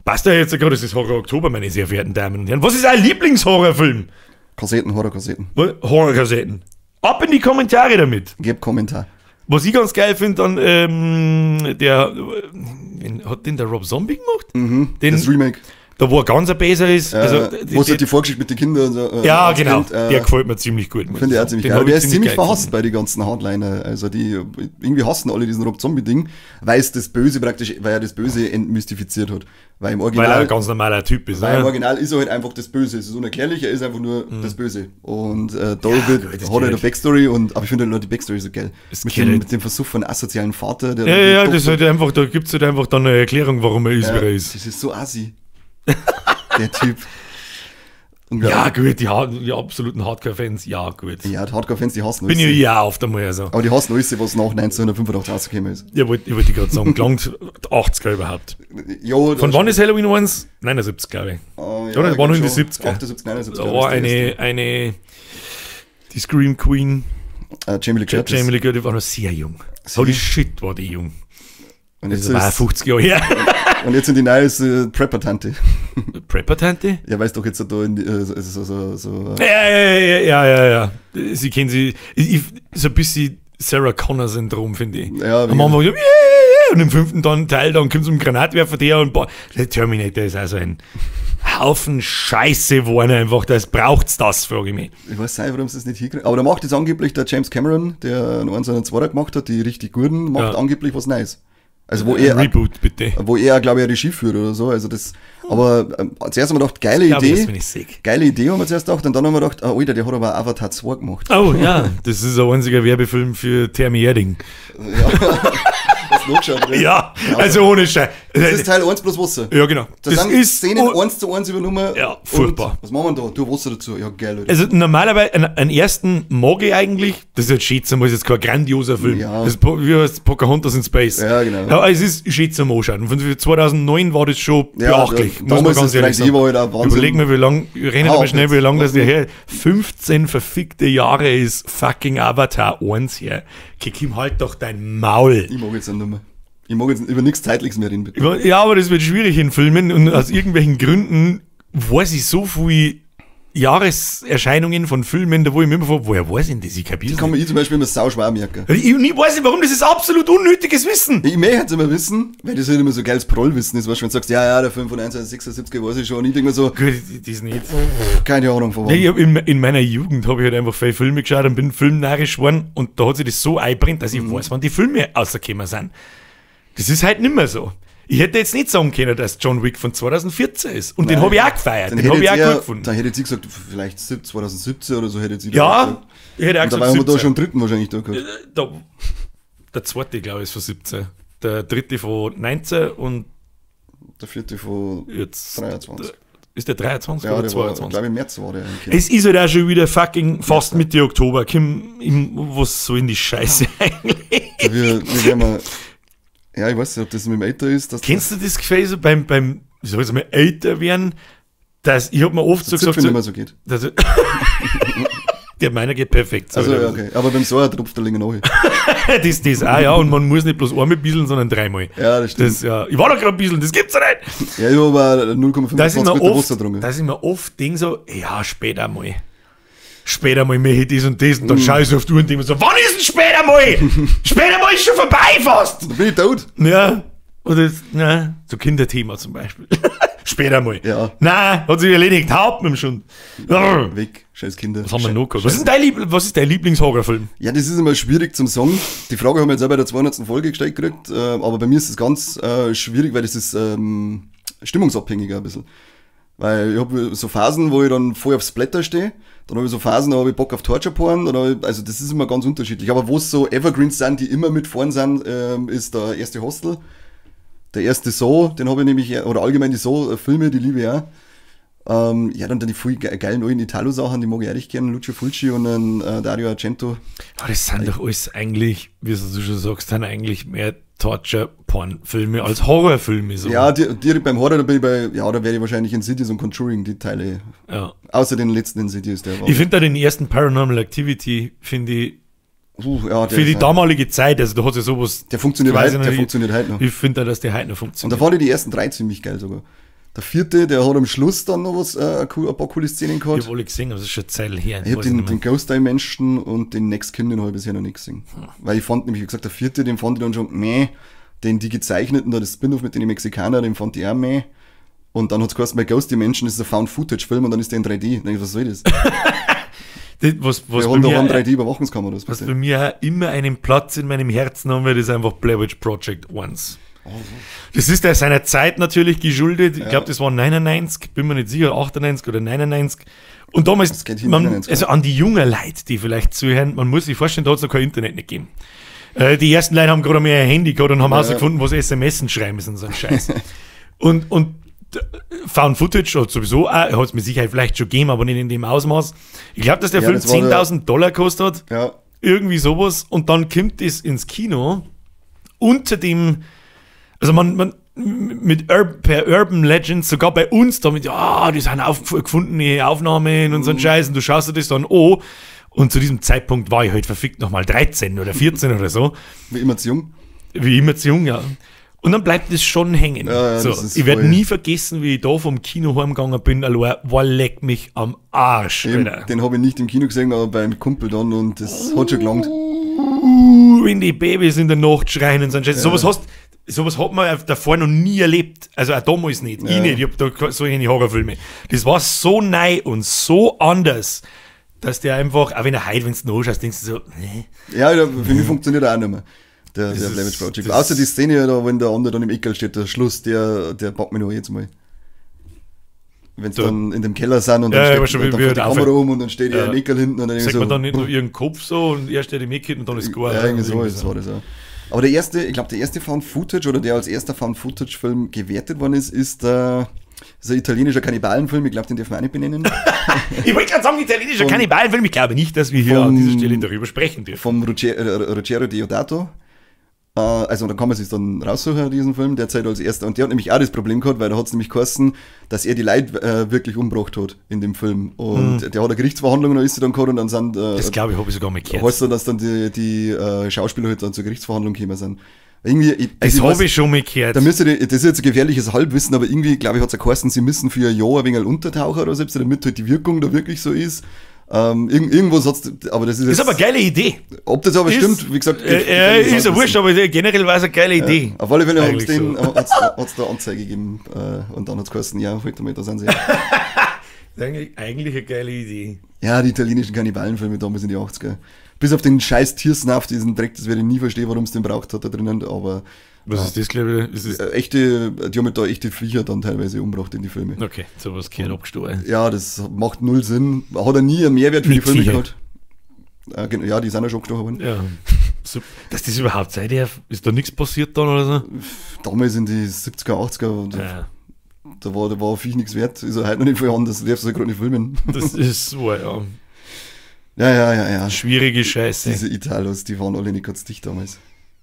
Passt ja jetzt gerade, es ist Horror Oktober, meine sehr verehrten Damen und Herren. Was ist euer Lieblingshorrorfilm? Kassetten, Horrorkassetten. Horrorkassetten. Ab in die Kommentare damit. Gib Kommentar. Was ich ganz geil finde, dann, hat den der Rob Zombie gemacht? Mhm, das Remake. Da wo er ganz ein Besser ist. Also, wo ist halt die Vorgeschichte mit den Kindern und so. Ja, genau. Kind, der gefällt mir ziemlich gut. Finde ich auch ziemlich geil. Der ist ziemlich verhasst bei den ganzen Hardliner. Also die irgendwie hassen alle diesen Rob Zombie-Ding, weil es das Böse praktisch, weil er das Böse entmystifiziert hat. Weil im Original, weil er ein ganz normaler Typ ist. Weil im Original ist er halt einfach das Böse. Es ist unerklärlich, er ist einfach nur das Böse. Und da ja, hat er eine Backstory, und, aber ich finde halt nur die Backstory so geil. Mit dem Versuch von asozialen Vater. Der ja, das halt einfach, da gibt es halt einfach dann eine Erklärung, warum er ist, wie er ist. Das ist so assi. Der Typ. Ja, gut, die absoluten Hardcore-Fans, ja, gut. Ja, die Hardcore-Fans, die hassen alles. Bin ich ja oft einmal so. Aber die hassen alles, was nach 1985 rausgekommen ist. Ja, ich wollte gerade sagen, gelangt 80er überhaupt. Ja, von wann ist Halloween 1? 79, glaube ich. Oh, ja, oder? War noch in die 70er. 78, 79. Da war eine, die Scream Queen. Jamie Lee Curtis. Jamie Lee Curtis war noch sehr jung. Holy shit, war die jung. Und jetzt das war 50 Jahre her. Und jetzt sind die neue Prepper-Tante. Prepper-Tante? Ja, weißt doch jetzt da in die, so. Ja. Sie kennen sie. So ein bisschen Sarah Connor-Syndrom, finde ich. Ja, am Anfang, yeah, und im fünften dann Teil, dann kommt so ein Granatwerfer der und der Terminator ist also ein Haufen Scheiße geworden einfach. Das braucht's das, frage ich mich. Ich weiß nicht, warum sie das nicht hinkriegen. Aber da macht jetzt angeblich der James Cameron, der einen 1 und 2 gemacht hat, die richtig guten, macht angeblich was Neues. Also wo er, Reboot, bitte. Wo er, glaube ich, Regie führt oder so. Also das, aber zuerst haben wir gedacht, geile Idee. Geile Idee haben wir zuerst gedacht. Und dann haben wir gedacht, oh, Alter, der hat aber Avatar 2 gemacht. Oh ja, das ist ein einziger Werbefilm für Thermi Erding. Ja, hast du nachgeschaut, oder? Ja, also ohne Scheiß. Das ist Teil 1 plus Wasser. Ja, genau. Das sind ist Szenen 1:1 übernommen. Ja, furchtbar. Was machen wir da? Du Wasser dazu. Ja, geil, Alter. Also normalerweise, einen ersten mag ich eigentlich. Das ist jetzt schön zum, ist jetzt kein grandioser Film. Ja. Das ist, wie heißt Pocahontas in Space. Ja, genau. Ja, es ist schön zum Anschauen. Und von 2009 war das schon beachtlich. Ja, muss man ganz ehrlich sagen. War halt auch Wahnsinn. Überleg mal, wie lange, reden wir mal schnell, wie lange das her 15 verfickte Jahre ist fucking Avatar 1 her. Kim, halt doch dein Maul. Ich mag jetzt nicht mehr. Ich mag jetzt über nichts Zeitliches mehr reden, bitte. Ja, aber das wird schwierig in Filmen und aus irgendwelchen Gründen weiß ich so viel Jahreserscheinungen von Filmen, da wo ich mir immer frage, woher weiß ich denn das? Ich kapier's nicht. Kann man ich zum Beispiel immer sauschwer merken. Ich weiß nicht, warum, das ist absolut unnötiges Wissen. Ich möchte es immer wissen, weil das halt immer so geiles Prollwissen ist, weißt du, wenn du sagst, ja, der Film von 1976 weiß ich schon, und ich denke mir so, gut, das nicht. Keine Ahnung von wann. Ja, in meiner Jugend habe ich halt einfach viele Filme geschaut und bin filmnarisch geworden und da hat sich das so eingebrannt, dass ich weiß, wann die Filme rausgekommen sind. Das ist halt nicht mehr so. Ich hätte jetzt nicht sagen können, dass John Wick von 2014 ist. Und den habe ich auch gefeiert. Den habe ich auch gut gefunden. Dann hätte ich gesagt, vielleicht 2017 oder so hätte ich ja, ich hätte auch gesagt. Da waren wir da schon einen dritten wahrscheinlich da gehabt. Der zweite, glaube ich, ist von 17. Der dritte von 19 und der vierte von jetzt 23. Ist der 23 ja, oder 22? Ich glaube, im März war der. Es ist halt auch schon wieder fucking fast Mitte Oktober. Kim, was soll denn die Scheiße eigentlich? Wir werden mal. Ja, ich weiß nicht, ob das mit dem Älter ist. Dass Kennst du das Gefühl so beim, ich sag jetzt mal, älter werden, dass ich hab mir oft so gesagt, nicht mehr so geht. Dass, der meiner geht perfekt. So, also, ja, okay. Aber beim Säuer tropft der länger nach. das auch, ja. Und man muss nicht bloß einmal bieseln, sondern dreimal. Ja, das stimmt. Das, ja, ich war doch gerade bieseln, das gibt's ja nicht. Ja, ich hab aber 0,25 Liter Wasser getrunken. Da ist mir oft Ding so, ja, später mal. Später mal möchte ich das und das und dann schaue ich so auf die Uhr und denke mir so, wann ist denn später mal? Später mal ist schon vorbei fast! Da bin ich tot. Ja, oder, na, so Kinderthema zum Beispiel. Später mal. Ja. Nein, hat sich erledigt, Haupt mit dem Schund. Weg, scheiß Kinder. Was haben wir noch gehabt? Was ist dein Lieblingshorrorfilm? Ja, das ist immer schwierig zum Sagen. Die Frage haben wir jetzt auch bei der 200. Folge gestellt gekriegt, aber bei mir ist es ganz schwierig, weil das ist stimmungsabhängiger ein bisschen. Weil ich habe so Phasen, wo ich dann voll aufs Splatter stehe, dann habe ich so Phasen, da habe ich Bock auf Torture Porn, also das ist immer ganz unterschiedlich. Aber wo es so Evergreens sind, die immer mitfahren sind, ist der erste Hostel, der erste Saw, den habe ich nämlich, oder allgemein die Saw-Filme, die liebe ich auch. Ja, dann die voll geilen neuen Italo-Sachen, die mag ich ehrlich gerne, Lucio Fulci und dann Dario Argento. Aber das sind doch alles eigentlich, wie du schon sagst, sind eigentlich mehr Torture-Porn-Filme als Horrorfilme. So. Ja, direkt beim Horror, da bin ich bei, ja, da werde ich wahrscheinlich Insidious und Conjuring, die Teile. Ja. Außer den letzten Insidious, der war. Ich finde da den ersten Paranormal Activity, finde ich, ja, für die damalige Zeit, also da hat ja sowas. Der funktioniert heute noch. Ich finde da, dass der heute noch funktioniert. Und da fand ich die ersten drei ziemlich geil sogar. Der vierte, der hat am Schluss dann noch was, ein paar coole Szenen gehabt. Ich habe alle gesehen, aber das ist schon Zeit her. Ich habe den Ghost Dimension und den Next Kin, den habe ich bisher noch nicht gesehen. Weil ich fand nämlich, wie gesagt, der vierte, den fand ich dann schon meh. Den die gezeichneten, da das Spin-off mit den Mexikanern, den fand ich auch meh. Und dann hat es geheißen, bei Ghost Dimension ist ein Found-Footage-Film und dann ist der in 3D. Dann denk ich, was soll das? Das, was, was Wir bei haben da mir, einen 3D-Überwachungskameras. was bei mir auch immer einen Platz in meinem Herzen haben wird, ist einfach Blair Witch Project 1. Das ist ja seiner Zeit natürlich geschuldet. Ich glaube, das war 99, bin mir nicht sicher, 98 oder 99. Und damals, Das geht hin, man, 99, also an die jungen Leute, die vielleicht zuhören, man muss sich vorstellen, da hat es noch kein Internet nicht gegeben. Die ersten Leute haben gerade mal ein Handy gehabt und haben herausgefunden, was SMS schreiben ist und so ein Scheiß. Und Found Footage hat sowieso auch, hat es mit Sicherheit vielleicht schon gegeben, aber nicht in dem Ausmaß. Ich glaube, dass der Ja, Film das war der- $10.000 gekostet hat. Ja, Irgendwie sowas. Und dann kommt es ins Kino unter dem, also man mit per Urban Legends, sogar bei uns damit, ja, das sind gefundene Aufnahmen und so ein Scheiß, und du schaust dir das dann an. Und zu diesem Zeitpunkt war ich halt verfickt nochmal 13 oder 14 oder so. wie immer zu jung. Wie immer zu jung, ja. Und dann bleibt es schon hängen. Ja, ja, so, das ist ich werde voll- nie vergessen, wie ich da vom Kino heimgegangen bin, allein, war leck mich am Arsch, Eben, Alter. den habe ich nicht im Kino gesehen, aber beim Kumpel dann und das hat schon gelangt. Wenn die Babys in der Nacht schreien und so ein Scheiß. Sowas hat man davor noch nie erlebt. Also auch damals nicht. Ich nicht. Ich hab da solche Horrorfilme. Das war so neu und so anders, dass der einfach, auch wenn er heute, wenn du ihn anschaust, denkst du so, nee. Ja, für mich funktioniert er auch nicht mehr. Der ist- Blair Witch Project. das- Außer die Szene, da, wenn der andere dann im Eckerl steht, der Schluss, der packt mich noch jetzt mal. Wenn sie Da- dann in dem Keller sind und Ja, dann, ja, steht, aber schon, und dann wie- wie fährt die er Kamera aufhört. um und dann steht er Ja. im Eckerl hinten und dann Sagt so, man dann nicht nur ihren Kopf so und er steht im Ecke und dann ist gar. Ja, irgendwie so ist, war das auch. Aber der erste, ich glaube, der erste Found Footage oder der als erster Found Footage-Film gewertet worden ist, ist der, ist ein italienischer Kannibalenfilm. Ich glaube, den dürfen wir auch nicht benennen. Ich wollte gerade sagen, italienischer Kannibalenfilm. Ich glaube nicht, dass wir hier an dieser Stelle darüber sprechen dürfen. Vom Ruggero Deodato. Also da kann man sich dann raussuchen, diesen Film, der Zeit als erster. Und der hat nämlich auch das Problem gehabt, weil da hat es nämlich geheißen, dass er die Leute wirklich umgebracht hat in dem Film. Und der hat eine Gerichtsverhandlung, da ist sie dann gehabt und dann sind Das glaube ich, habe ich sogar mal gehört. heißt dann, dass dann die Schauspieler halt dann zur Gerichtsverhandlung gekommen sind. Irgendwie, ich, Das also ich habe weiß- ich schon mal gehört. Da müsste die, das ist jetzt ein gefährliches Halbwissen, aber irgendwie, glaube ich, hat es ja geheißen, sie müssen für ein Jahr ein wenig untertauchen oder so, damit halt die Wirkung da wirklich so ist. Irgendwas hat's, aber das ist Das jetzt, ist aber eine geile Idee. ob das aber Ist- stimmt, wie gesagt, ist ja wurscht, aber generell war es eine geile Idee. Auf alle Fälle Eigentlich so. hat's da Anzeige gegeben und dann hat's geheißen, ja, halt damit, da sind sie. Das ist eigentlich eine geile Idee. Ja, die italienischen Kannibalenfilme damals in die 80er. Bis auf den scheiß Tiersnuff, diesen Dreck, das werde ich nie verstehen, warum es den braucht hat da drinnen, aber Was ist das, glaube ich? Ist das echte, die haben halt da echte Viecher dann teilweise umgebracht in die Filme. okay, sowas gehört abgestohlen. Ja, das macht null Sinn. Hat er nie einen Mehrwert für Mit die Filme Sicherheit. gehabt. Ja, die sind ja schon gestochen worden. Ja. So, dass das überhaupt sein darf, ist da nichts passiert dann oder so? Damals in die 70er, 80er, da, Ja, da war Viech nichts wert. Ist ja heute noch nicht viel anders, du darfst ja gerade nicht filmen. das ist so, ja. Ja. Schwierige Scheiße. Diese Italos, die waren alle nicht ganz dicht damals.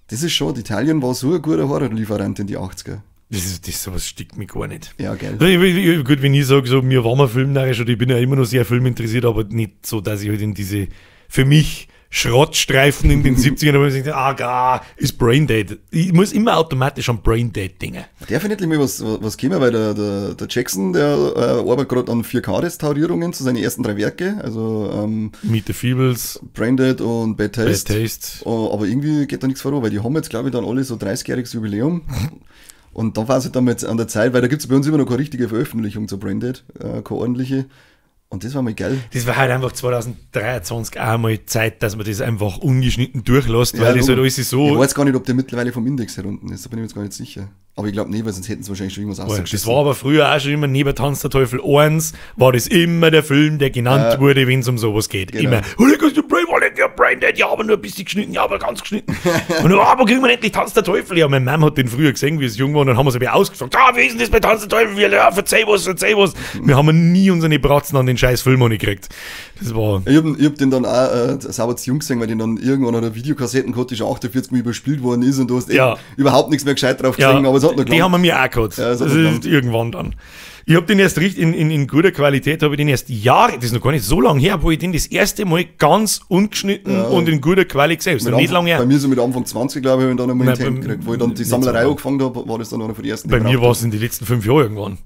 Das ist schon, Italien war so ein guter Horrorlieferant in die 80er. Das sowas stickt mich gar nicht. Ja, geil. Gut, wenn ich sage, so, mir war mal filmnarrisch oder ich bin ja immer noch sehr filminteressiert, aber nicht so, dass ich halt in diese, für mich, Schrottstreifen in den 70ern, wo ich denke, ah, gar, ist Braindead. Ich muss immer automatisch an Braindead denken. Darf ich nicht mal was kommen, weil der Jackson, der arbeitet gerade an 4K-Restaurierungen zu seinen ersten drei Werke, also Meet the Feebles, Braindead und Bad Taste. Bad Taste. Oh, aber irgendwie geht da nichts voran, weil die haben jetzt, glaube ich, dann alle so 30-jähriges Jubiläum. Und dann war es halt dann jetzt an der Zeit, weil da gibt es bei uns immer noch keine richtige Veröffentlichung zu Braindead, keine ordentliche. Und das war mal geil. Das war halt einfach 2023 auch mal Zeit, dass man das einfach ungeschnitten durchlässt, weil das halt alles so. Ich weiß gar nicht, ob der mittlerweile vom Index herunten ist, da bin ich mir jetzt gar nicht sicher. Aber ich glaube nicht, weil sonst hätten sie wahrscheinlich schon irgendwas Das war aber früher auch schon immer neben Tanz der Teufel 1, war das immer der Film, der genannt wurde, wenn es um sowas geht. Genau. Immer, oh, Brain Dead, ja, aber nur ein bisschen geschnitten, ja, aber ganz geschnitten. Und aber kriegen wir endlich Tanz der Teufel. Ja, meine Mom hat den früher gesehen, wie es jung war, und dann haben wir sie ausgefragt, ah, wie ist denn das bei Tanz der Teufel? Wir, ja, verzeih was, verzeih was. Wir haben nie unsere Bratzen an den scheiß Film gekriegt. Das war... Ich hab den dann auch sauber zu jung gesehen, weil den dann irgendwann an der Videokassetten gehabt, die schon 48 Mal überspielt worden ist und du hast überhaupt nichts mehr gescheit drauf gesehen, aber es hat noch Die haben wir mir auch gehabt. Ja, das ist irgendwann dann. Ich hab den erst richtig in guter Qualität, habe ich den erst Jahre, das ist noch gar nicht so lange her, wo ich den das erste Mal ganz ungeschnitten und in guter Qualität gesehen habe. Nicht lange her. Bei mir so mit Anfang 20, glaube ich, habe ich dann einmal in die Hand gekriegt. Wo ich dann die Sammlerei angefangen habe, war das dann einer von den ersten. Bei mir war es in den letzten 5 Jahren irgendwann.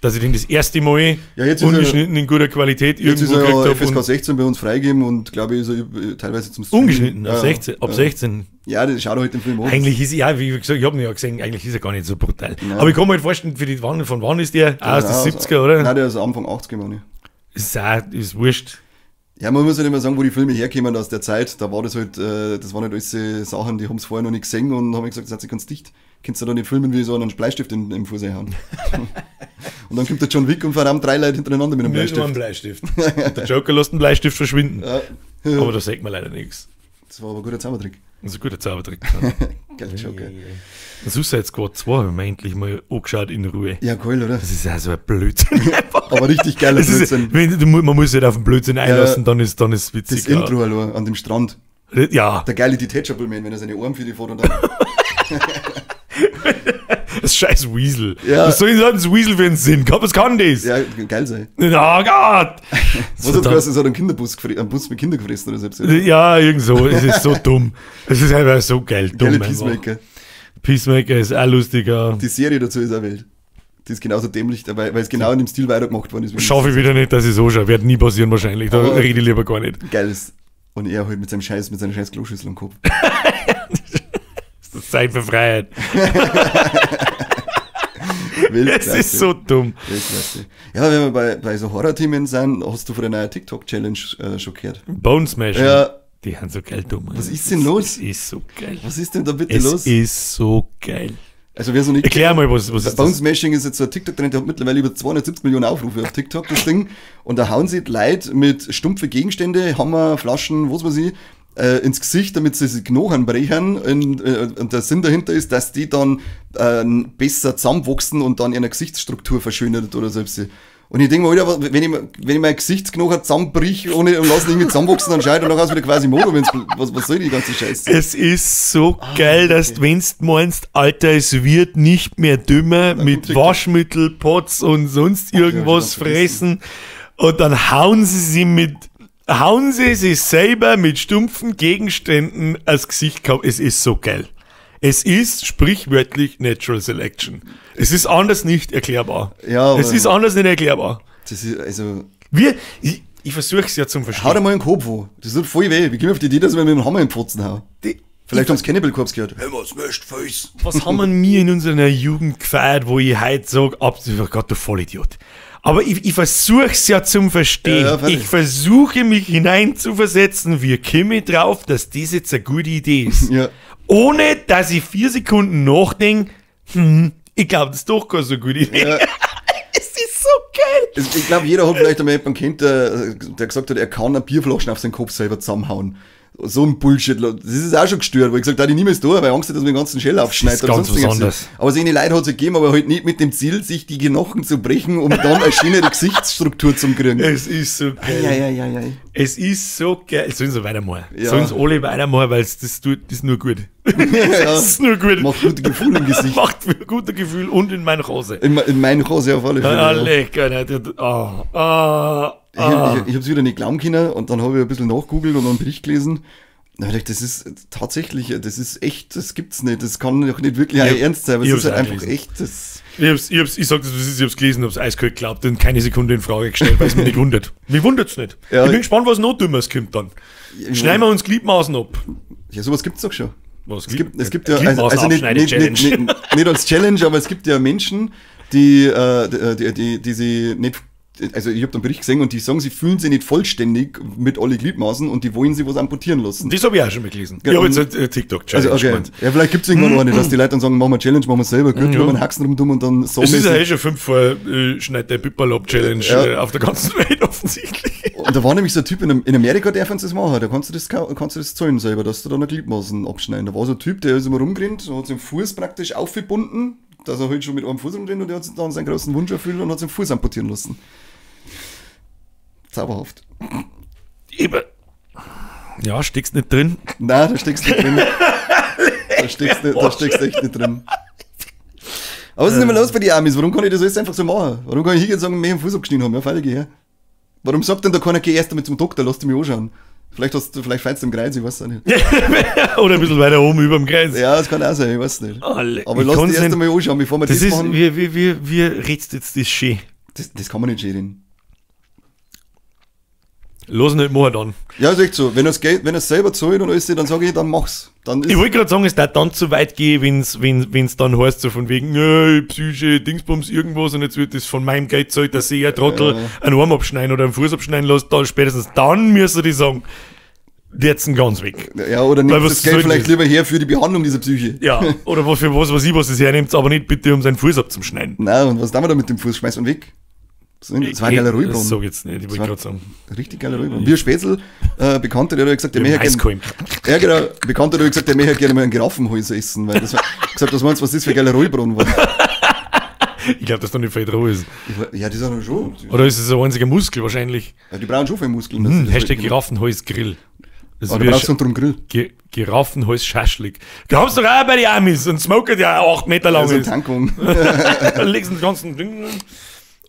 Dass ich den das erste Mal Ja, jetzt ist ungeschnitten in guter Qualität Jetzt ist irgendwo er gekriegt ja habe. FSK 16 bei uns freigegeben und glaube ich, ist er teilweise zum Streamen. Ungeschnitten, ab Ja, 16. Ab ja. 16. Ja, das schaut halt den Film an. Eigentlich ist ja, wie gesagt, ich habe ihn ja gesehen, eigentlich ist er gar nicht so brutal. Nein. Aber ich kann mir halt vorstellen, für die wann, von wann ist der? Ah, aus Ja, den 70er, oder? Nein, der ist Anfang 80er, meine ich. Ist auch, ist wurscht. Ja, man muss halt immer sagen, wo die Filme herkämen aus der Zeit, da war das halt, das waren halt alles Sachen, die haben es vorher noch nicht gesehen und haben gesagt, das hat sich ganz dicht. Kannst du da nicht filmen, wie so einen Bleistift im Fuß hauen. Und dann kommt der John Wick und verdammt drei Leute hintereinander mit einem Mit Bleistift. einem Bleistift. Der Joker lässt den Bleistift verschwinden. Ja. Aber da sagt man leider nichts. Das war aber ein guter Zaubertrick. Das ist ein guter Zaubertrick. Geil, Joker. Suicide Squad 2 habe ich mir endlich mal angeschaut in Ruhe. Ja, geil, oder? Das ist ja so ein Blödsinn einfach. Aber richtig geiler Das ist, Blödsinn. wenn, du, man muss sich halt auf den Blödsinn einlassen, dann ist witzig. Das Intro allein an dem Strand. Ja, Der geile Detachable Man, wenn er seine Arme für die fährt und dann. das scheiß Weasel. Ja. Was soll denn das Weasel für einen Sinn? Was kann das? Ja, geil sein. Oh Gott! Was hat geheißen, es hat einen Kinderbus einen Bus mit Kindern gefressen oder so. Ja, irgend so. Es ist so dumm. Es ist einfach so geil dumm. Geile einfach. Peacemaker. Peacemaker ist auch lustiger. Die Serie dazu ist auch wild. Die ist genauso dämlich, weil es genau in dem Stil weitergemacht worden ist. Schaffe ich wieder nicht, dass ich so schaue. Wird nie passieren wahrscheinlich. Da Aber- rede ich lieber gar nicht. Geil ist. Und er halt mit seinem Scheiß, mit seiner scheiß Kloschüssel am Kopf. Das ist Zeit für Freiheit. Weltklasse. Es ist so dumm. Weltklasse. Ja, wenn wir bei so Horror-Themen sind, hast du von der neuen TikTok-Challenge schon gehört. Bone Smashing. Ja. Die haben so geil dumm. Was ist denn los? Es ist so geil. Was ist denn da bitte Es los? ist so geil. Also wer so nicht Erklär mal, was ist Bone das? Smashing ist jetzt so ein TikTok-Trend, der hat mittlerweile über 270 Millionen Aufrufe auf TikTok, das Ding. Und da hauen sie Leute mit stumpfe Gegenstände, Hammer, Flaschen, was weiß ich, ins Gesicht, damit sie sich Knochen brechen. Und der Sinn dahinter ist, dass die dann besser zusammenwachsen und dann ihre Gesichtsstruktur verschönert oder so. Und ich denke mir, Alter, wenn ich mein Gesichtsknochen zusammenbrich ohne, und lass ihn irgendwie zusammenwachsen, dann schaut er noch aus wie der Quasimodo, wenn's, was soll die ganze Scheiße? Es ist so geil, dass du, wenn's meinst, Alter, es wird nicht mehr dümmer mit TikTok. Waschmittel, Pots und sonst irgendwas ich hab schon ganz fressen. Und dann hauen sie sich selber mit stumpfen Gegenständen als Gesicht. Es ist so geil. Es ist sprichwörtlich Natural Selection. Es ist anders nicht erklärbar. Ja, aber- es ist anders nicht erklärbar. Das ist, also, Ich versuche es ja zum hau dir Verstehen. mal in den Kopf wo. Das tut voll weh. Wir kommen auf die Idee, dass wir mit dem Hammer in den Pfotzen hauen. Vielleicht haben's Cannibal Corpse gehört. Hammer smashed face. Was haben wir in unserer Jugend gefeiert, wo ich heute sage, oh Gott, du Vollidiot. Aber ich versuche es ja zum Verstehen. Ja, ja, freilich. Ich versuche mich hineinzuversetzen, wie komme ich drauf, dass das jetzt eine gute Idee ist. Ja. Ohne, dass ich 4 Sekunden nachdenke, ich glaube, das ist doch keine so gute Idee. Ja. Es ist so geil. Ich glaube, jeder hat vielleicht einmal jemanden kennt, der gesagt hat, er kann eine Bierflaschen auf seinen Kopf selber zusammenhauen. So ein Bullshit. Das ist auch schon gestört, wo ich gesagt habe, ich nehme es da, weil ich Angst hatte, dass mir den ganzen Shell aufschneidet. Das ist ganz oder sonst was anderes. Aber so eine Leute hat es gegeben, aber halt nicht mit dem Ziel, sich die Knochen zu brechen, um dann eine schönere Gesichtsstruktur zu kriegen. Es ist so geil. Eieieiei. Es ist so geil. Sollen sie weitermachen. Ja. Sollen sie alle weitermachen, weil das tut, das ist nur gut. Ja. Das ist nur gut. Macht gute Gefühle im Gesicht. Macht mir gute Gefühl und in mein Hose. In meinen Hose auf alle Fälle. Ah, ja. lecker. ne, Ah, ah, ah. Ich hab's wieder nicht glauben können und dann habe ich ein bisschen nachgegoogelt und einen Bericht gelesen. Dann hab ich gedacht, das ist tatsächlich, das ist echt, das gibt's nicht, das kann doch nicht wirklich ernst sein, aber ich es ist hab's halt auch einfach gelesen. echt, das, Ich sag das, was ist, ich hab's gelesen, hab's eiskalt geglaubt und keine Sekunde in Frage gestellt, weil es mich nicht wundert. Mich wundert's nicht. Ja. Ich bin gespannt, was noch Dümmeres kommt dann. Schneiden wir uns Gliedmaßen ab. ja, sowas gibt's doch schon. Was Es gibt ja, also nicht als Challenge, aber es gibt ja Menschen, die sie nicht, also ich habe einen Bericht gesehen und die sagen, sie fühlen sich nicht vollständig mit alle Gliedmaßen und die wollen sich was amputieren lassen. Das habe ich auch schon mal gelesen. Genau. Ich habe jetzt eine TikTok-Challenge Also okay, gemeint. ja, vielleicht gibt's irgendwann eine, dass die Leute dann sagen, machen wir Challenge, machen wir selber, gut, Ja. wir einen Haxen rumtun und dann so Es ist ja mäßig. eh schon 5 vor Schneid der Pipperlob-Challenge Ja. auf der ganzen Welt offensichtlich. Und da war nämlich so ein Typ in Amerika, der das machen, da kannst du das, kannst du das zahlen selber, dass du da noch Gliedmaßen abschneiden. Da war so ein Typ, der ist immer rumgerannt, hat seinen Fuß praktisch aufgebunden, dass er halt schon mit einem Fuß rumrennt und der hat sich dann seinen großen Wunsch erfüllt und hat seinen Fuß amputieren lassen. Zauberhaft. Eben. Ja, steckst nicht drin. Nein, da steckst du nicht drin. Da steckst echt nicht drin. Aber was ist denn immer los bei den Amis? Warum kann ich das alles einfach so machen? Warum kann ich hingehen und sagen, mir den Fuß abgeschnitten haben? Ja, freilich, geh her. Warum sagt denn da keiner, geh erst einmal zum Doktor, lass dich mich anschauen? Vielleicht fällst du im Kreuz, ich weiß es auch nicht. Oder ein bisschen weiter oben über dem Kreis. Ja, das kann auch sein, ich weiß nicht. Alle. Aber Ich lass kann's dich erst nicht. einmal anschauen, bevor wir das, Das ist, machen. wie redst jetzt das schön? Das kann man nicht schädigen. Los nicht, mach dann. Ja, ist echt so. Wenn er es selber zahlt und alles, dann sage ich, dann mach's. Dann ich wollte gerade sagen, es darf dann zu weit gehen, wenn's dann heißt, so von wegen, Psyche, Dingsbums, irgendwas und jetzt wird das von meinem Geld zahlt, dass ich ein Trottel einen Arm abschneiden oder einen Fuß abschneiden lässt, dann spätestens dann müssen die sagen, jetzt ganz weg. Ja, oder nimmt das Geld vielleicht lieber her für die Behandlung dieser Psyche. Ja, oder für was weiß ich, was es hernimmt, aber nicht bitte, um seinen Fuß abzuschneiden. Nein, und was tun wir da mit dem Fuß? Schmeißt man weg? Das war ein geiler Ruhebrunnen. Das sag ich jetzt nicht, ich wollte gerade sagen. Richtig geiler Ruhebrunnen. Wir Spätzl, Bekannter, der hat gesagt, der möchte gerne. Ja, genau. Bekannter, der hat gesagt, der möchte gerne mal einen Giraffenhäuser essen, weil das war, gesagt, was meinst du, was das für ein geiler Ruhebrunnen war? Ich glaube, dass da nicht viel dran ist. Ja, das ist auch schon. Oder ist es ein einziger Muskel wahrscheinlich? Ja, die brauchen schon viel Muskeln. Hashtag Giraffenhäus-Grill. Aber du brauchst unter dem Grill. Giraffenhals Schaschlik. Da haben sie doch auch bei den Amis und Smoker, der 8 Meter lang ist. Tankung. Da legst du den ganzen Ding.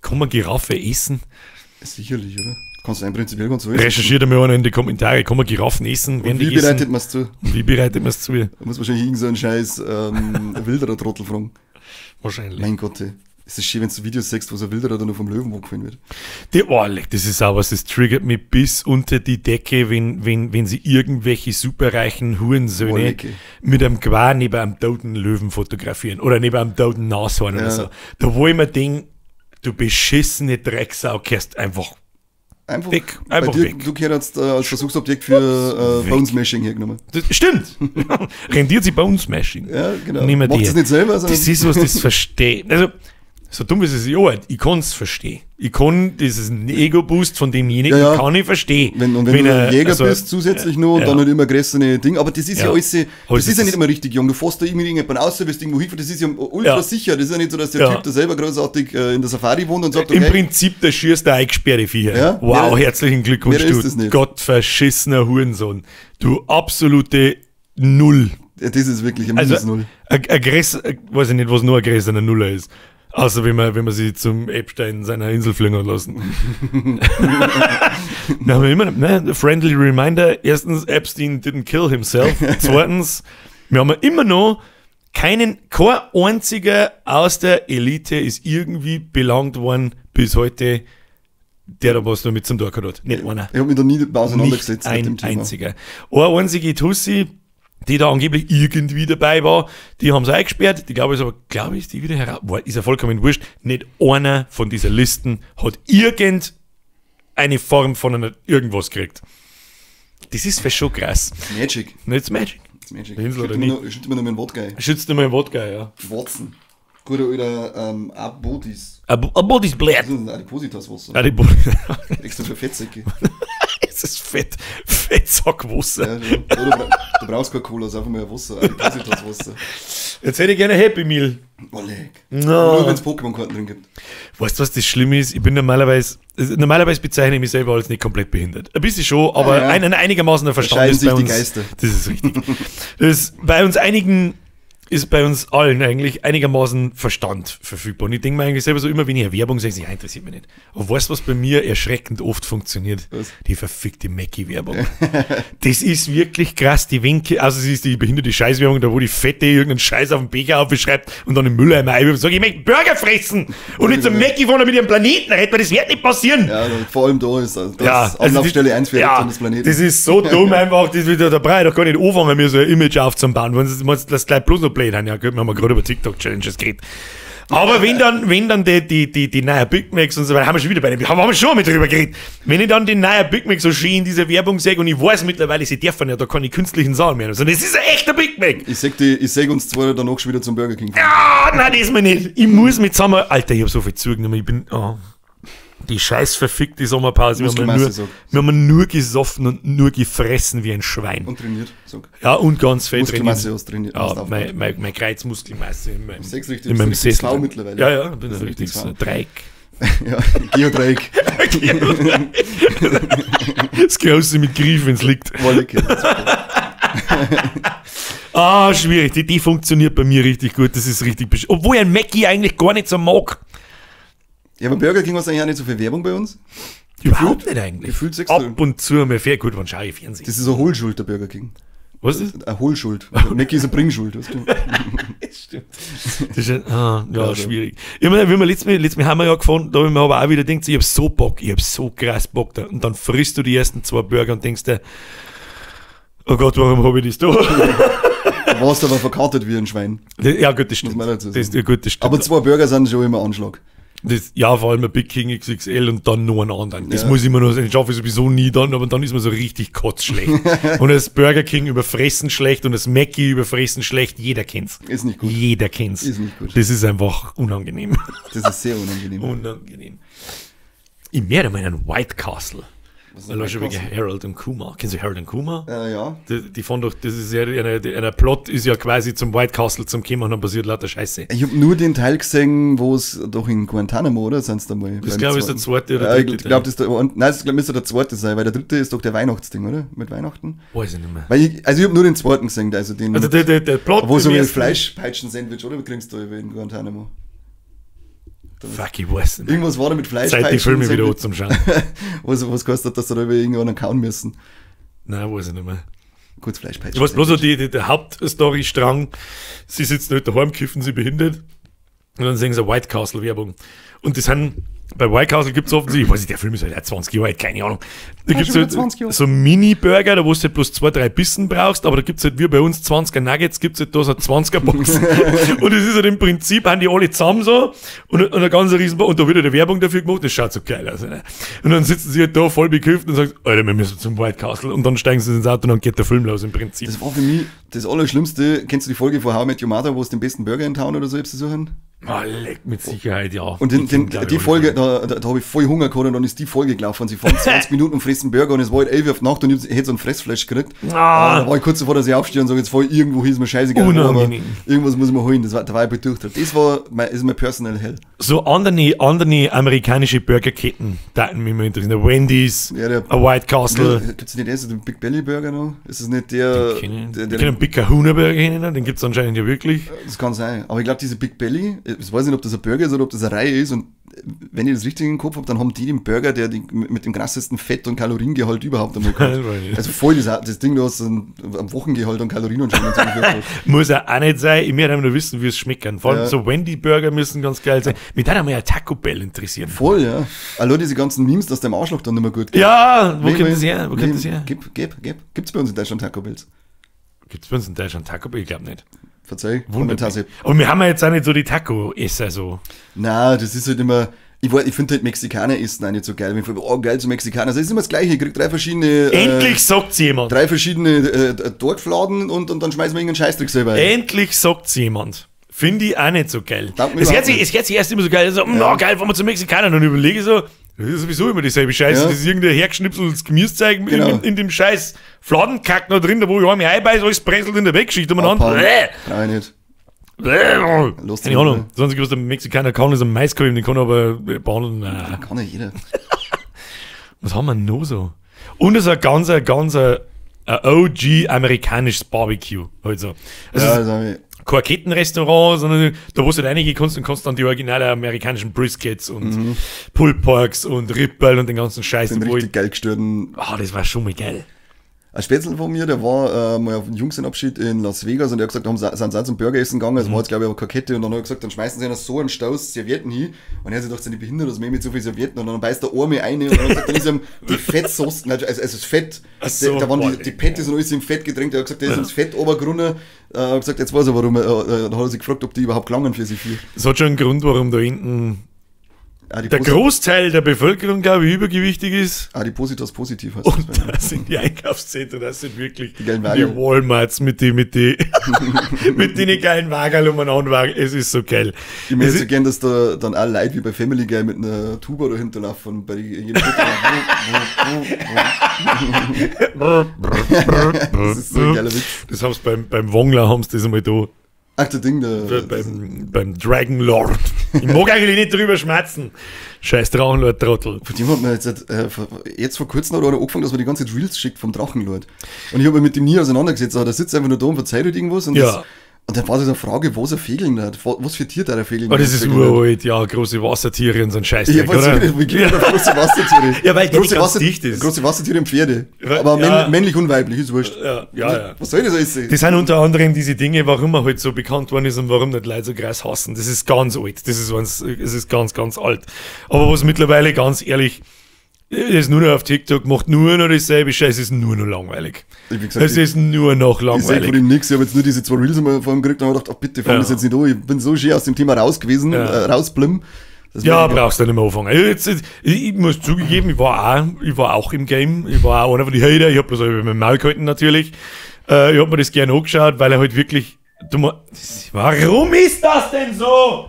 Kann man Giraffe essen? Sicherlich, oder? Kannst du prinzipiell ganz so essen. Recherchiert einmal einer in die Kommentare. Kann man Giraffen essen? Und wie bereitet man es zu? Wie bereitet man es zu? Da muss wahrscheinlich irgend so einen scheiß Wilderer Trottel fragen. Wahrscheinlich. Mein Gott, ey. Es ist schön, wenn du Videos siehst, wo so ein Wilderer dann noch vom Löwen hochgefahren wird. Das ist auch was, das triggert mich bis unter die Decke, wenn sie irgendwelche superreichen Hurensöhne mit einem Gewehr neben einem toten Löwen fotografieren oder neben einem toten Nashorn oder so. Da wo ich mir denke, du beschissene Drecksau, kehrst einfach weg. Einfach dir, weg. Du gehörst als Versuchsobjekt für Bone Smashing hergenommen. Das stimmt. Rendiert sich Bone Smashing. Ja, genau. Macht es nicht selber. Das ist was, das verstehe. Also, so dumm ist es ja auch, ich kann es verstehen. Ich kann diesen Ego-Boost von demjenigen, ja, ja. kann ich verstehen. Wenn du ein Jäger bist, zusätzlich nur und dann halt immer größere Ding. Aber das ist ja alles, das ist ja nicht immer richtig jung. Du fährst da irgendwie irgendjemand raus, bist irgendwo hingefahren, das ist ja ultra sicher. Das ist ja nicht so, dass der Typ da selber großartig in der Safari wohnt und sagt, okay. Im Prinzip, der schierst der eingesperrte Viecher. Ja? Wow, herzlichen Glückwunsch, du gottverschissener Hurensohn. Du absolute Null. Ja, das ist wirklich ein Minus Null. Weiß ich nicht, was nur ein größerer Nuller ist. Außer wenn man sie zum Epstein seiner Insel fliegen hat lassen. Dann haben wir immer, ne, friendly reminder. Erstens, Epstein didn't kill himself. Zweitens, wir haben immer noch kein einziger aus der Elite ist irgendwie belangt worden bis heute, der da was damit zum Tun hat. Nicht einer. Ich habe mich da nie auseinandergesetzt mit dem Thema. Nicht einziger. Eine einzige Tussi, die da angeblich irgendwie dabei war, die haben sie eingesperrt, die glaube ich, aber glaube ich, ist die wieder heraus, ist ja vollkommen wurscht, nicht einer von dieser Listen hat irgendeine Form von einer irgendwas gekriegt. Das ist schon krass. Magic. It's magic. It's magic. Schützt immer nur mit dem Wodka. Schützt immer mit dem Wodka, ja. Watson. Guter alter Abodis. Abodis Blatt. Das ist Adipositas-Wasser. Adipositas. Extra für Fettsäcke. Es ist Fett, Fettsackwasser. Ja, du brauchst keine Cola, ist einfach mal ein Wasser, Adipositas-Wasser. Jetzt hätte ich gerne Happy Meal. Oh, leck. No. Nur wenn es Pokémon-Karten drin gibt. Weißt du, was das Schlimme ist? Ich bin normalerweise bezeichne ich mich selber als nicht komplett behindert. Ein bisschen schon, aber ja. ein einigermaßen der Verstand ist bei uns. Die Geister. Das ist richtig. Das ist bei uns einigen ist bei uns allen eigentlich einigermaßen Verstand verfügbar. Und ich denke mir eigentlich selber so immer, wenn ich Werbung sehe, ja, interessiert mich nicht. Aber weißt du, was bei mir erschreckend oft funktioniert? Was? Die verfickte Mackie-Werbung. Das ist wirklich krass. Die Winke, also es ist die behinderte Scheißwerbung, da wo die Fette irgendeinen Scheiß auf den Becher aufschreibt und dann im Mülleimer einwirft und sagt, ich möchte Burger fressen und nicht zum Mackie fahren mit ihrem Planeten retten, weil das wird nicht passieren. Ja, vor allem da ist das ja, ist Anlaufstelle 1 für ja, des Planeten. Das ist so dumm einfach, das wieder, da brauche ich doch gar nicht anfangen, mir so ein Image aufzubauen. Wenn das gleich bloß noch blöd haben, ja, gut, wir haben gerade über TikTok-Challenges geredet. Aber wenn dann die neuen Big Macs und so weiter, haben wir schon wieder bei dem, haben wir schon mal drüber geredet. Wenn ich dann den neuen Big Mac so schön in dieser Werbung sehe und ich weiß mittlerweile, sie dürfen ja, da keine künstlichen Sachen mehr. Sondern es ist ein echter Big Mac. Ich seh uns zwei danach schon wieder zum Burger King. Ja, nein, das ist mir nicht. Ich muss mit zusammen, Alter, ich hab so viel zugenommen, ich bin, oh, die scheiß verfickte Sommerpause. Wir haben nur gesoffen und nur gefressen wie ein Schwein. Und trainiert, sag. Ja, und ganz fett Muskelmasse hast trainiert. Ja, mein Kreuzmuskelmasse in meinem, in meinem Sessel. Mittlerweile. Ja, ja, bin ein richtiges Dreieck. Ja, Geodreieck. Das Große mit Griff, wenn es liegt. Ah, schwierig. Die funktioniert bei mir richtig gut. Das ist richtig obwohl ich ein Mackie eigentlich gar nicht so mag. Ja, aber Burger King war eigentlich auch nicht so viel Werbung bei uns. Überhaupt nicht eigentlich. Gefühlt sechs Ab und zu mal fair. Gut, wann schaue ich Fernsehen? Das ist eine Hohlschuld, der Burger King. Was ist? Eine Hohlschuld. Mackie ist eine Bringschuld, weißt du. Das stimmt. Das ist ja, ja, schwierig. Ich meine, wie wir letztes Mal haben wir ja gefahren, da habe ich mir aber auch wieder gedacht, ich hab so Bock, ich hab so krass Bock da. Und dann frisst du die ersten 2 Burger und denkst dir, oh Gott, warum habe ich das da? Du warst aber verkartet wie ein Schwein. Ja, gut, das stimmt. Muss man dazu sagen. Das, ja, gut, das stimmt. Aber 2 Burger sind schon immer Anschlag. Das, ja, vor allem ein Big King XXL und dann nur einen anderen. Das Ja. muss ich immer noch, ich schaffe ich sowieso nie dann, aber dann ist man so richtig kotzschlecht. Und das Burger King überfressen schlecht und das Mackie überfressen schlecht, jeder kennt's. Ist nicht gut. Jeder kennt's. Ist nicht gut. Das ist einfach unangenehm. Das ist sehr unangenehm. Unangenehm. Ich werde mal einen White Castle. Was ist Allein schon White wegen Castle? Harold und Kumar. Kennst du Harold und Kumar? Ja. Die fahren doch, das ist ja, eine Plot ist ja quasi zum White Castle zum Kommen und dann passiert lauter Scheiße. Ich hab nur den Teil gesehen, wo es doch in Guantanamo, oder? Sind's da mal? Das glaube ich ist der zweite oder Ja, dritte. ich glaube, das ist der, nein, das müsste der zweite sein, weil der dritte ist doch der Weihnachtsding, oder? Mit Weihnachten? Weiß ich nicht mehr. Weil ich, also ich hab nur den zweiten gesehen, also den, Also der Plot. wo so im ein ersten- Fleischpeitschen-Sandwich, oder? Kriegst du da in Guantanamo? Fuck, ich weiß nicht. Irgendwas war da mit Fleischpeitschen. Seit die Filme wieder Sandwich. zum Schauen. Was kostet, dass sie da über irgendwann kauen müssen? Nein, weiß ich nicht mehr. Kurz Fleischpeitschen. Ich weiß bloß noch, der Hauptstory-Strang, sie sitzen halt daheim, kiffen sie behindert. Und dann sehen sie White Castle-Werbung. Und das sind, bei White Castle gibt es offensichtlich, ich weiß nicht, der Film ist halt auch 20 Jahre alt, keine Ahnung. Da gibt es schon wieder halt 20 Jahre. so Mini-Burger, da wo du halt bloß 2, 3 Bissen brauchst, aber da gibt es halt wie bei uns 20er Nuggets, gibt es halt da so eine 20er-Box. Und es ist halt im Prinzip, haben die alle zusammen so und eine ganz riesen, und da wird halt eine Werbung dafür gemacht, das schaut so geil aus. Ne? Und dann sitzen sie halt da voll bekifft und sagen, Alter, wir müssen zum White Castle. Und dann steigen sie ins Auto und dann geht der Film los im Prinzip. Das war für mich das Allerschlimmste. Kennst du die Folge von How I Met Your Mother, wo es den besten Burger in Town oder so zu suchen? Ah, leck, mit Sicherheit, ja. Und die Folge, da habe ich voll Hunger gehabt und dann ist die Folge gelaufen. Sie fahren 20 Minuten und fressen Burger und es war halt 11 Uhr auf die Nacht und ich hätte so ein Fressfleisch gekriegt. Ah. Da war ich kurz davor, dass ich aufstehe und sage, jetzt fahr ich irgendwo hin, ist mir scheißegal. Unangenehm. Aber irgendwas muss ich mir holen. Das war, da war ich bei durch. Das war mein, ist mein Personal Hell. So andere amerikanische Burgerketten, da hätten mich mal interessieren. Wendy's, Ja, der- a White Castle. Gibt es nicht erst den Big Belly Burger noch? Ist es nicht der, der, Ich der kenne einen Big Kahuna Burger, kennen, den gibt es anscheinend ja wirklich. Das kann sein. Aber ich glaube, diese Big Belly, ich weiß nicht, ob das ein Burger ist oder ob das eine Reihe ist. Und wenn ich das richtig im Kopf habe, dann haben die den Burger, der die, mit dem krassesten Fett- und Kaloriengehalt überhaupt einmal Das kommt. weiß ich nicht. Also voll das Ding, du hast ein Wochengehalt an Kalorien und schon. Und so Muss ja auch nicht sein. Ich möchte einfach nur wissen, wie es schmeckt. Vor allem Ja. so Wendy Burger müssen ganz geil sein. Mich würde einmal ein Taco Bell interessieren. Voll, ja. Allein diese ganzen Memes, dass dem Arschloch dann nicht mehr gut geht. Ja, wo kommt das her? Wo kommt das her? Gib. Gibt's bei uns in Deutschland Taco Bells? Gibt es bei uns in Deutschland Taco Bell? Ich glaube nicht. Verzeih, Wundert Tasse. mich. Aber wir haben ja jetzt auch nicht so die Taco-Esser so. Na, das ist halt immer. Ich, ich finde halt Mexikaner essen auch nicht so geil. Wenn ich frage, oh geil, zu Mexikaner. Das ist immer das Gleiche. Ich krieg drei verschiedene. Endlich sagt's jemand. Drei verschiedene Dorfladen und dann schmeißen wir irgendeinen Scheißdreck selber rein. Endlich sagt's jemand. Finde ich auch nicht so geil. Taugt mir Es hört überhaupt sich, es hört sich erst immer so geil an, so, na geil, fahren wir zum Mexikaner. Und dann überlege ich so, das ist sowieso immer dieselbe Scheiße. Ja. Das ist irgendein hergeschnipseltes Gemüsezeug Genau. in dem scheiß Fladenkack noch drin, da wo ich einmal einbeiß, alles presselt in der Wegschicht umeinander. Abhauen. Bäh. Brauch ich nicht. Bäh. Los Keine Ahnung. Das Einzige, was der Mexikaner kann, ist ein Maiskolben, den kann er aber behandeln. Nein. Kann ja jeder. Was haben wir noch so? Und es ist ein ganz, ganz ein OG amerikanisches Barbecue. Halt so. Also Ja, es das hab ich. kein Kettenrestaurant, sondern da, wo du halt reingehen kannst und kannst dann die originalen amerikanischen Briskets und Pulled Porks und Rippel und den ganzen Scheiß. Den wo richtig ich, geil gestörten. ah, das war schon mal geil. Ein Spätzl von mir, der war mal auf dem Jungsenabschied in Las Vegas und der hat gesagt, da haben sie, sind sie zum Burger essen gegangen, es war jetzt glaube ich aber keine Kette und dann hat er gesagt, dann schmeißen sie einer so einen Staus Servietten hin und er hat sich gedacht, sind die behindert, was mit so viel Servietten und dann beißt der Arme eine und dann hat er gesagt, dann ist ihm die Fettsoße, nein, also das Fett, Ach so, da waren boah, die Patties und alles im Fett getränkt, er hat gesagt, der ist ins Fett runtergerunnen, hat gesagt, jetzt weiß er warum, dann hat er sich gefragt, ob die überhaupt gelangen für sie vier. Das hat schon einen Grund, warum da hinten Ah, der Großteil der Bevölkerung, glaube ich, übergewichtig ist. Adipositas positiv heißt Und das. bei mir. da sind die Einkaufszentren, das sind wirklich Die geilen die Wagen. Walmarts mit die, mit die, mit den geilen Wagerl umeinander. Es ist so geil. Ich möchte Es so ist, gern, dass da dann auch Leute wie bei Family Guy mit einer Tuba dahinter laufen und bei jedem Das ist so ein geiler Witz. Das haben sie beim Wongler haben sie das einmal da. Ach, der Ding da. Beim Dragon Lord. Ich mag eigentlich nicht drüber schmerzen. Scheiß Drachenlord Trottel. Von dem hat man jetzt, jetzt vor kurzem hat einer angefangen, dass man die ganze Zeit Reels schickt vom Drachenlord. Und ich habe mich mit dem nie auseinandergesetzt, aber der sitzt einfach nur da und verzeiht halt irgendwas. Und Ja. das, Und dann war das eine Frage, was er fegeln hat. Was für Tier da er fegeln Oh, das ist uralt, ja, große Wassertiere und so ein Scheißdreck, Ja, was oder? oder? Wie geht man auf große Wassertiere? Ja, weil der große nicht ganz dicht ist. Große Wassertiere und Pferde. Ja, Aber ja. männlich und weiblich, ist wurscht. Ja, ja, ja. Was soll das alles? Das sind unter anderem diese Dinge, warum er halt so bekannt worden ist und warum nicht Leute so krass hassen. Das ist ganz alt. Das ist, eins, es ist ganz, ganz alt. Aber was mittlerweile, ganz ehrlich, ist nur noch auf TikTok, macht nur noch dasselbe Scheiß, ist nur noch langweilig. Wie gesagt, Es ist nur noch Ich sehe von langweilig. ihm nichts. Ich habe jetzt nur diese zwei Reels einmal vor ihm gekriegt und habe gedacht, ach bitte, fang Ja. das jetzt nicht an. Ich bin so schön aus dem Thema raus gewesen, rausblimm. Das Ja, merke ich. brauchst du nicht mehr anfangen. Ich muss zugegeben, ich war auch im Game. Ich war auch einer von den Hater. Ich hab bloß über mein Maul gehalten natürlich. Ich hab mir das gerne angeschaut, weil er halt wirklich. Warum ist das denn so?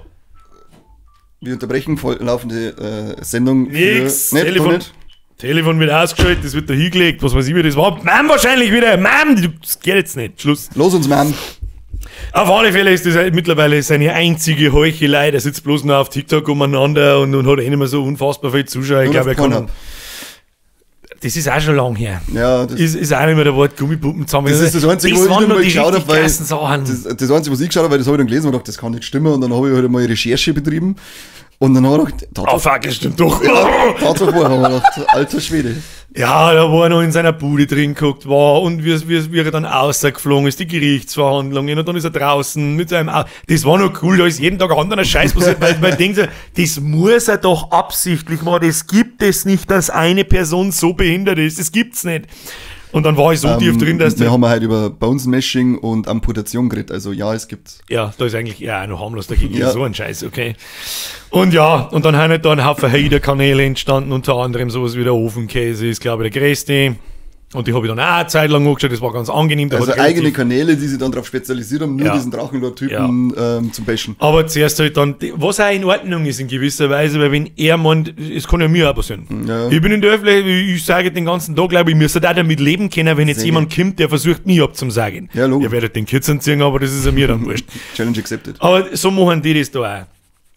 Wir unterbrechen voll laufende Sendung. Nix. Für, nee, Telefon. doch nicht. Telefon wird ausgeschaltet, das wird da hingelegt, was weiß ich, wie das war. Mann, wahrscheinlich wieder. Mann, das geht jetzt nicht. Schluss. Los uns, Mann. Auf alle Fälle ist das halt mittlerweile seine einzige Heuchelei. Der sitzt bloß noch auf TikTok umeinander und hat eh nicht mehr so unfassbar viel Zuschauer. Ich Nur glaube, auf er kann. Pornhub. Das ist auch schon lang her. Ja, das Ist auch nicht mehr der Wort Gummipuppen zusammen. Das ist das Einzige, das wo ich waren dann noch mal die geschaut richtig habe, weil krassen Sachen. das Einzige, was ich geschaut habe, weil das habe ich dann gelesen und gedacht, das kann nicht stimmen. Und dann habe ich halt einmal Recherche betrieben. Und dann habe ich gedacht, Oh fuck, das stimmt doch. ja, Tatsache war, habe ich gedacht, alter Schwede. Ja, da wo er noch in seiner Bude drin geguckt war und wie er dann rausgeflogen ist, die Gerichtsverhandlungen und dann ist er draußen mit seinem Au. Das war noch cool, da ist jeden Tag ein anderer Scheiß passiert, weil man denkt so, das muss er doch absichtlich machen, das gibt es nicht, dass eine Person so behindert ist, das gibt's nicht. Und dann war ich so tief drin, dass Wir der, haben halt über Bones Mashing und Amputation geredet. Also ja, es gibt. ja, da ist eigentlich ja auch noch harmlos dagegen, Ja. so ein Scheiß, okay. Und ja, und dann haben halt da ein Haufen Hater-Kanäle entstanden, unter anderem sowas wie der Ofenkäse ist, glaube ich, der größte. Und die habe ich dann auch eine Zeit lang angeschaut, das war ganz angenehm. Der Also hat relativ- eigene Kanäle, die sich dann darauf spezialisiert haben, nur Ja. diesen Drachenlord-Typen zum Bashen. Aber zuerst halt dann, was auch in Ordnung ist in gewisser Weise, weil wenn er meint, es kann ja mir auch passieren. Ja. Ich bin in der Öffentlichkeit, ich sage den ganzen Tag, glaube ich, ich müsste auch damit leben können, wenn jetzt Sehr jemand kommt, der versucht, mich abzusagen. Ja, logisch. Ihr werdet den Kids anziehen, aber das ist ja mir dann wurscht. Challenge accepted. Aber so machen die das da auch.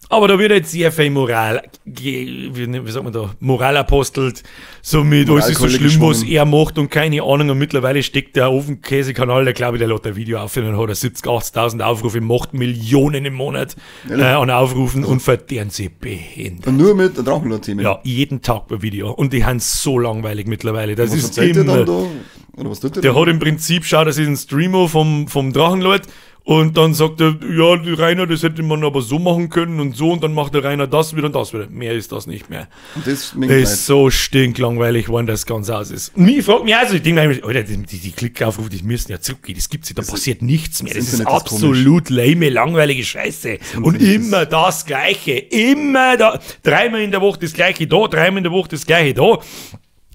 Aber da wird jetzt sehr viel Moral, wie sagt man da, Moral apostelt, so mit, alles ist so Moralkeule schlimm, was geschwungen. er macht und keine Ahnung. Und mittlerweile steckt der Ofenkäsekanal, der glaube ich, der lädt ein Video auf und dann hat er 70, 80.000 Aufrufe, macht Millionen im Monat an Aufrufen und verdient sich behindert. Und nur mit Drachenlord-Themen. Ja, jeden Tag ein Video. Und die haben so langweilig mittlerweile. Das Was ist erzählt der immer. dann da? Oder was tut der Der dann? hat im Prinzip, schaut, das ist ein Streamer vom Drachenlord und dann sagt er, ja, die Rainer, das hätte man aber so machen können und so und dann macht der Rainer das wieder und das wieder. Mehr ist das nicht mehr. Und das Das ist so stinklangweilig geworden, dass es ganz aus ist. Und ich frag mich also, ich denke mir, Alter, die Klickaufrufe, die müssen ja zurückgehen, das gibt's nicht, da passiert nichts mehr. Das, das ist Internet ist absolut lame, langweilige Scheiße. Und Internet ist- immer das Gleiche. Immer da. Dreimal in der Woche das Gleiche da, dreimal in der Woche das Gleiche da.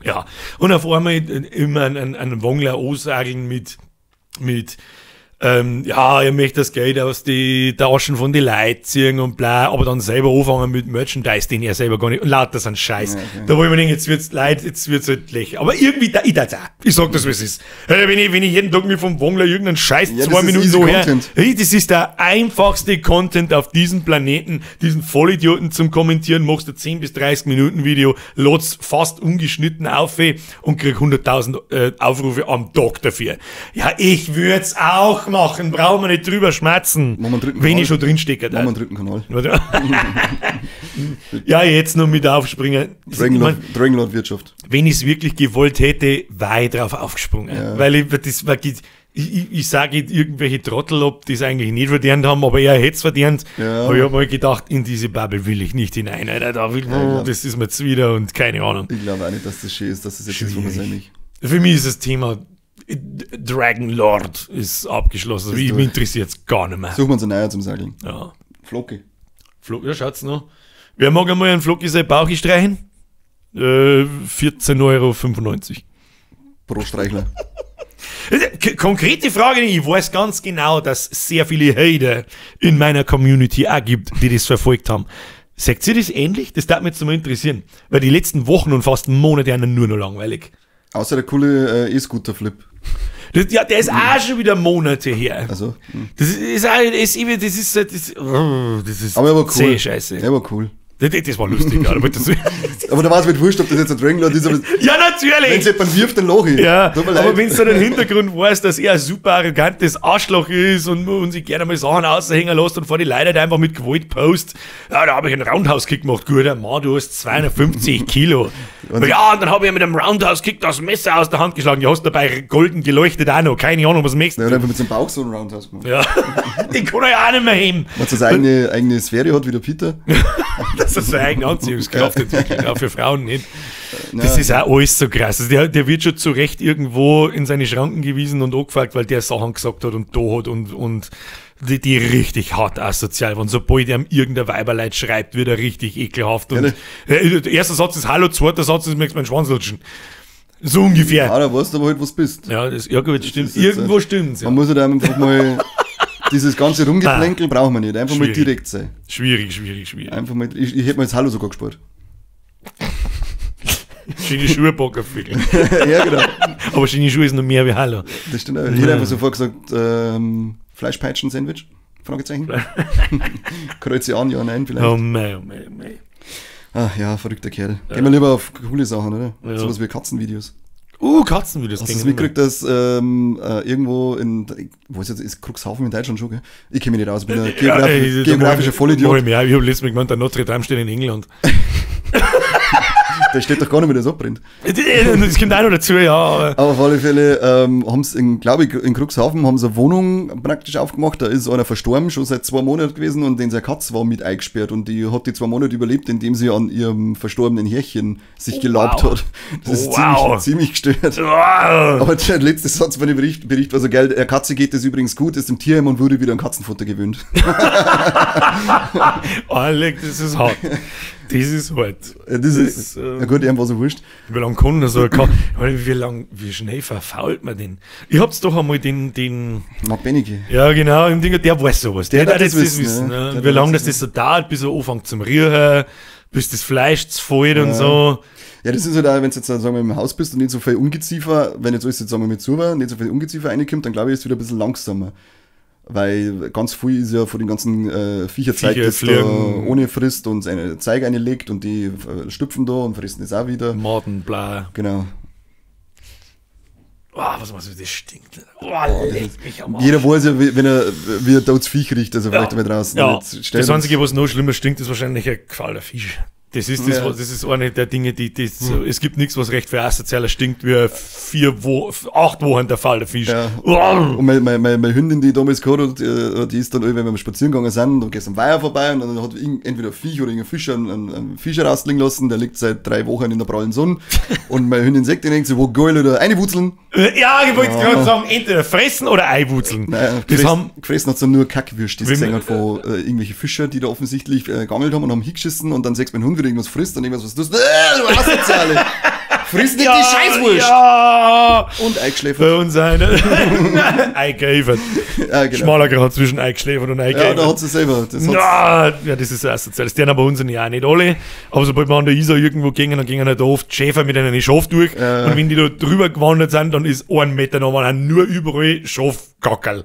Ja, und auf einmal immer einen Wongler ansageln mit, ja, er möchte das Geld aus die Taschen von den Leuten ziehen und bla, aber dann selber anfangen mit Merchandise, den er selber gar nicht, und lauter so ein Scheiß. Da wo ich mir denke, jetzt wird's leid, jetzt wird's halt lächerlich. Aber irgendwie, da, ich tat's auch. Ich sag das, wie es ist. Hey, wenn ich jeden Tag mir vom Wongler irgendeinen Scheiß Ja, das 2 ist Minuten easy so her, Content. hey, das ist der einfachste Content auf diesem Planeten, diesen Vollidioten zum Kommentieren, machst du 10 bis 30 Minuten Video, lädst fast ungeschnitten auf und krieg 100.000 Aufrufe am Tag dafür. Ja, ich würd's auch machen, brauchen wir nicht drüber schmerzen, Machen wir einen dritten wenn Kanal. ich schon drinstecke. Machen wir einen dritten Kanal. Ja, jetzt noch mit aufspringen. Ich mein, Dragonlord Wirtschaft. wenn ich es wirklich gewollt hätte, war ich drauf aufgesprungen. Ja. Weil ich, das war, ich sage irgendwelche Trottel, ob die es eigentlich nicht verdient haben, aber er hätte es verdient. Ja. Aber ich habe mir gedacht, in diese Bubble will ich nicht hinein. Alter, da will, ja. das ist mir zuwider und keine Ahnung. Ich glaube auch nicht, dass das schön ist, dass das jetzt ist, wo man Schwierig. sein nicht. Für mich ist das Thema Dragon Lord ist abgeschlossen. Mich durch. interessiert es gar nicht mehr. Suchen wir uns einen neuen zum Segeln. Ja. Flocke. Flo, ja, schaut's noch. Wer mag einmal einen Flocki sein Bauch streichen? 14,95 Euro. Pro Streichler. Konkrete Frage, ich weiß ganz genau, dass es sehr viele Hater in meiner Community auch gibt, die das verfolgt haben. Sagt ihr das ähnlich? Das darf mich jetzt mal interessieren. Weil die letzten Wochen und fast Monate sind nur noch langweilig. Außer der coole E-Scooter-Flip. Das, ja, der ist auch schon wieder Monate her. Also, Das ist, auch, ist, das ist, das, oh, das ist aber er war cool. zähe Scheiße. Er war cool. Das war lustig, ja. Aber da war es mit wurscht, ob das jetzt ein Dragonlord ist. Aber ja, natürlich! Wenn es jemand wirft, dann lache ich. Ja, aber wenn du dann den Hintergrund weißt, dass er ein super arrogantes Arschloch ist und sich gerne mal Sachen aushängen lässt und vor die Leute halt einfach mit Gewalt post. Ja, da habe ich einen Roundhouse-Kick gemacht. Gut, Mann, du hast 250 Kilo. Und ja, und dann habe ich mit einem Roundhouse-Kick das Messer aus der Hand geschlagen. Du hast dabei golden geleuchtet auch noch. Keine Ahnung, was möchtest du. Ja, hat einfach mit seinem Bauch so einen Roundhouse gemacht. Ja, den kann er ja auch nicht mehr heben. Wenn es seine eigene Sphäre hat, wie der Peter. Dass er seine eigene Anziehungskraft entwickelt, auch für Frauen nicht. Das ist auch alles so krass. Also der wird schon zu Recht irgendwo in seine Schranken gewiesen und angefragt, weil der Sachen gesagt hat und da hat und die richtig hart asozial waren. Sobald ihm irgendein Weiberleid schreibt, wird er richtig ekelhaft. Und der erste Satz ist Hallo, zweiter Satz ist, möchtest du meinen Schwanz lutschen. So ungefähr. Ja, da weißt du aber halt, was bist. Ja, das, ja gut, stimmt. Irgendwo stimmt's. Ja. Man muss halt einfach mal dieses ganze Rumgeplänkel braucht man nicht. Einfach mal direkt sein. Schwierig, schwierig, schwierig. Einfach mal, ich hätte mir jetzt Hallo sogar gespart. Schöne Schuhe packen, Fickel. Ja, genau. Aber schöne Schuhe ist noch mehr wie Hallo. Das stimmt auch. Ich hätte einfach sofort gesagt, Fleischpeitschen-Sandwich? Fragezeichen. Kreuze an, ja, nein, vielleicht. Oh mei, oh mei, oh mei. Ach ja, verrückter Kerl. Ja. Gehen wir lieber auf coole Sachen, oder? Ja. Sowas wie Katzenvideos. Katzenvideos. Hast du es mitgekriegt, dass irgendwo in, wo ist jetzt, ist Cuxhaven in Deutschland schon, gell? Ich kenne mich nicht aus, ich bin ein geografischer Vollidiot. Ich habe letztes Mal gemeint, der Notre Dame steht in England. Der steht doch gar nicht mehr, der es abbrennt. Das kommt auch noch dazu, ja. Aber auf alle Fälle haben sie, glaube ich, in Cuxhaven haben sie eine Wohnung praktisch aufgemacht. Da ist einer verstorben, schon seit 2 Monaten gewesen, und den seine Katze war mit eingesperrt. Und die hat die 2 Monate überlebt, indem sie an ihrem verstorbenen Herrchen sich gelabt hat. Das ist ziemlich gestört. Wow. Aber der letzte Satz von dem Bericht war so geil: Der Katze geht es übrigens gut, ist im Tierheim und wurde wieder an Katzenfutter gewöhnt. Alec, das ist hart. Das ist hart. Das ist ja gut, ihm war so wurscht. Wie lange kann das so? Wie schnell verfault man den? Ich hab's doch einmal den Mark Benecke. Ja, genau, im Ding, der weiß sowas. Der hat das wissen. Ne? Wie lange das so dauert, bis er anfängt zum Rühren, bis das Fleisch zerfällt und so. Ja, das ist halt auch, wenn du jetzt, sagen wir, im Haus bist und nicht so viel Ungeziefer, wenn jetzt alles jetzt, sagen wir, mit zu war, nicht so viel Ungeziefer reinkommt, dann glaube ich, ist es wieder ein bisschen langsamer. Weil ganz viel ist ja von den ganzen Viecherzeug, das da ohne frisst und seine Zeug reinlegt und die stüpfen da und fressen das auch wieder. Maden, bla. Genau. Oh, was machst du, das stinkt. Oh, leck mich am Arsch. Jeder weiß ja, wenn er, wie ein totes Viech riecht, also vielleicht damit draußen. Ja. Das Einzige, was noch schlimmer stinkt, ist wahrscheinlich ein gefauler Fisch. Das ist das, was, das ist eine der Dinge, die so, es gibt nichts, was recht für asozialer stinkt, wie 8 Wochen der Fall der Fisch. Ja. Und meine Hündin, die ich damals gehabt hat, die ist dann, wenn wir spazieren gegangen sind, dann gehst du am Weiher vorbei und dann hat entweder ein Viech oder irgendein Fisch einen Fisch rausliegen lassen, der liegt seit 3 Wochen in der prallen Sonne. Und meine Hündin sagt, die denkt sich, wo geil, oder einwurzeln. Ja, ich wollte gerade sagen, entweder fressen oder einwurzeln. Nein, gefressen hat sie nur Kackwürste, die sie gesehen hat von irgendwelchen Fischer, die da offensichtlich geangelt haben und haben hingeschissen und dann sagst du, mein Hund wieder irgendwas frisst und irgendwas, was tust du? Du Asoziale! Friss nicht die Scheißwurst! Ja! Und eingeschläfert. Bei uns einer. Eingeschläfert. Ja, genau. Schmaler Grad zwischen eingeschläfert und eingeschläfert. Ja, da hat sie selber. Das ja, das ist asozial. Das tun aber unsere ja auch nicht alle. Aber sobald wir an der Isar irgendwo gingen, dann gingen halt oft Schäfer mit einem Schaf durch. Ja. Und wenn die da drüber gewandert sind, dann ist 1 Meter noch mal nur überall Schafgackerl.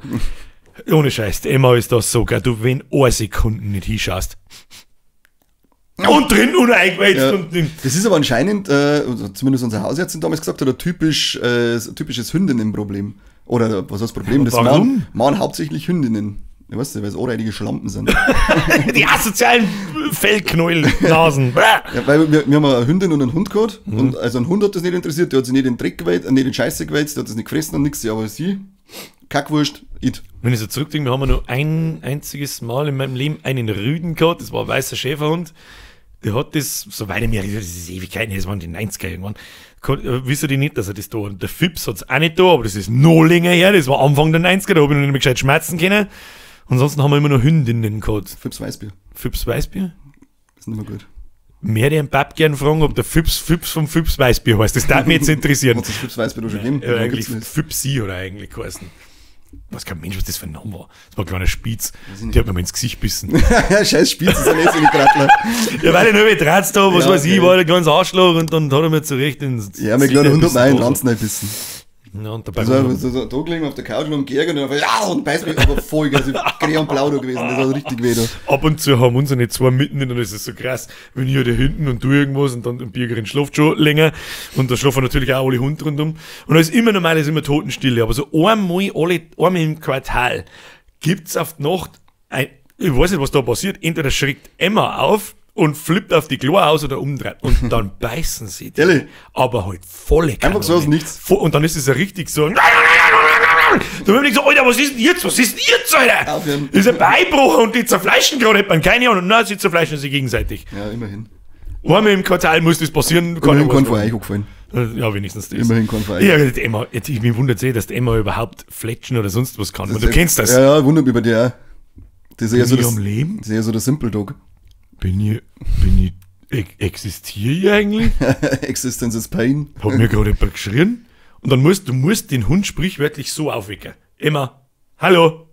Ohne Scheiß, Emma ist das so geil. Du, wenn 1 Sekunde nicht hinschaust. Und drin und eingeweizt. Ja. Und drin. Das ist aber anscheinend, zumindest unser Hausärztin damals gesagt hat, ein typisches Hündinnenproblem. Oder was heißt Problem? Das warum? Waren hauptsächlich Hündinnen. Ich weiß nicht, weil es ohrreidige Schlampen sind. Die asozialen Fellknäuel-Nasen. Ja, weil wir haben eine Hündin und einen Hund gehabt. Mhm. Und also ein Hund hat das nicht interessiert, der hat sich nicht in den Dreck geweizt, nicht in Scheiße geweizt, der hat das nicht gefressen und nichts. Aber sie, Kackwurst, it. Wenn ich so zurückdenke, wir haben nur ein einziges Mal in meinem Leben einen Rüden gehabt, das war ein weißer Schäferhund. Der hat das, soweit ich mich erinnere, das ist Ewigkeiten, das waren die 90er irgendwann. Wissen die nicht, dass er das da hat. Und der Fips hat es auch nicht da, aber das ist noch länger her, das war Anfang der 90er, da habe ich noch nicht mehr gescheit schmerzen können. Ansonsten haben wir immer noch Hündinnen gehabt. Fips Weißbier. Fips Weißbier? Ist nicht mehr gut. Mehr den Pap gern fragen, ob der Fips vom Fips Weißbier heißt. Das darf mich jetzt interessieren. Hat es Fips Weißbier doch schon gegeben? Ja, eigentlich Fipsi oder eigentlich geheißen. Was kein Mensch, was das für ein Name war. Das war ein kleiner Spitz. Der hat mir mal ins Gesicht bissen. Ja, scheiß Spitz, ist ein lässiger Krattler. Ja, weil ich nur mit Draht da, was weiß ich, war der ganz Arschloch und dann hat er mir zurecht ins. Ja, mein kleiner Hund hat mir auch in den Ranzen gebissen. Ja, und dabei Also, so, da gelegen auf der Couch und geärgert und dann ja, und beißt mich aber voll, also grün und blau da gewesen, das hat richtig weh da. Ab und zu haben unsere zwei mitten und das ist so krass, wenn ich da hinten und du irgendwas und dann ein Birgerin schläft schon länger und da schlafen natürlich auch alle Hunde rundum. Und da ist immer normal, ist immer Totenstille, aber so einmal, einmal im Quartal gibt's auf die Nacht ein, ich weiß nicht, was da passiert, entweder schreckt Emma auf und flippt auf die Klo aus oder umdreht. Und dann beißen sie die. Ehrlich? Aber halt volle Kanone. Einfach so aus nichts. Und dann ist es ja richtig so. Da bin ich so, Alter, was ist denn jetzt? Was ist denn jetzt, Alter? Aufhören. Das ist ein Beibruch und die zerfleischen gerade, hat man keine Ahnung. Nein, sie zerfleischen sich gegenseitig. Ja, immerhin. Einmal im Quartal muss das passieren. Immerhin kein von euch angefallen. Ja, wenigstens das. Immerhin kein von euch. Ja, die Emma, jetzt, ich mich wundert eh, dass die Emma überhaupt fletschen oder sonst was kann. Und du kennst das. Ja, ja, wundert mich bei dir auch. Das ist eher so Bin ich das, am Leben? Das ist eher so der Simple Dog. Existiere ich eigentlich? Existence is Pain. Hat mir gerade jemand geschrien. Und dann musst du den Hund sprichwörtlich so aufwecken. Emma, hallo.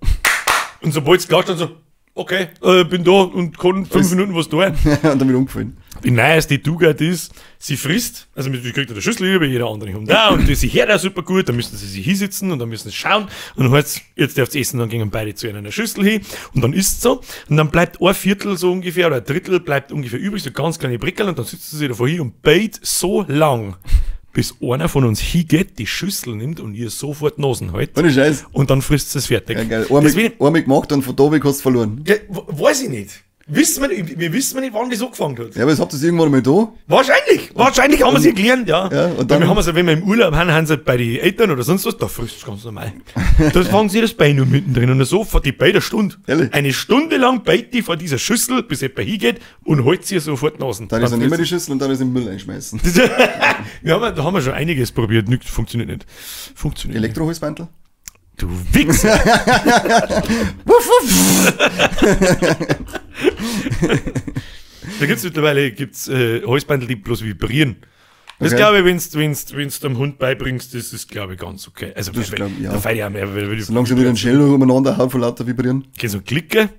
Und sobald es klar dann so, okay, bin da und kann 5 Minuten was tun. Und dann wieder umgefallen. Die neueste Tugend ist, sie frisst, also sie kriegt eine Schüssel über jeder andere Hund auch und sie hört auch super gut, dann müssen sie sich hinsitzen und dann müssen sie schauen und dann heißt jetzt darfst du essen, dann gehen beide zu einer Schüssel hin und dann isst so und dann bleibt ein Viertel so ungefähr oder ein Drittel bleibt ungefähr übrig, so ganz kleine Brickel und dann sitzen sie davor hin und beit so lang, bis einer von uns hingeht, die Schüssel nimmt und ihr sofort Nasen hält. Ohne Scheiß. Und dann frisst sie es fertig. Ja, geil. Einmal gemacht und von da weg hast du verloren. Ja, weiß ich nicht. Wir wissen nicht, wann das angefangen hat. Ja, aber jetzt habt ihr es irgendwann mal da. Wahrscheinlich. Wahrscheinlich haben wir es gelernt, ja. Ja, und dann, wir haben es, wenn wir im Urlaub haben, haben sie bei den Eltern oder sonst was, da frisst es ganz normal. Da fangen sie das Bein nur mittendrin und so, die bei der Stunde. Ehrlich? Eine Stunde lang beit die vor dieser Schüssel, bis jemand hingeht und holt sie sofort Nasen. Dann ist er nicht mehr die Schüssel und dann ist im Müll einschmeißen. Da haben wir schon einiges probiert, nichts funktioniert nicht. Funktioniert. Elektroholzbandel? Du Wichser! Wuff, wuff. Da gibt's mittlerweile Halsbandel, die bloß vibrieren. Das Okay. glaube ich, wenn's dem Hund beibringst, das ist, glaube ich, ganz okay. Also, Das glaub ich, ja. Da feiert ich auch mehr. Weil Solange sie wieder einen Schädel umeinander haut vor lauter Vibrieren. Okay, so ein Klicker,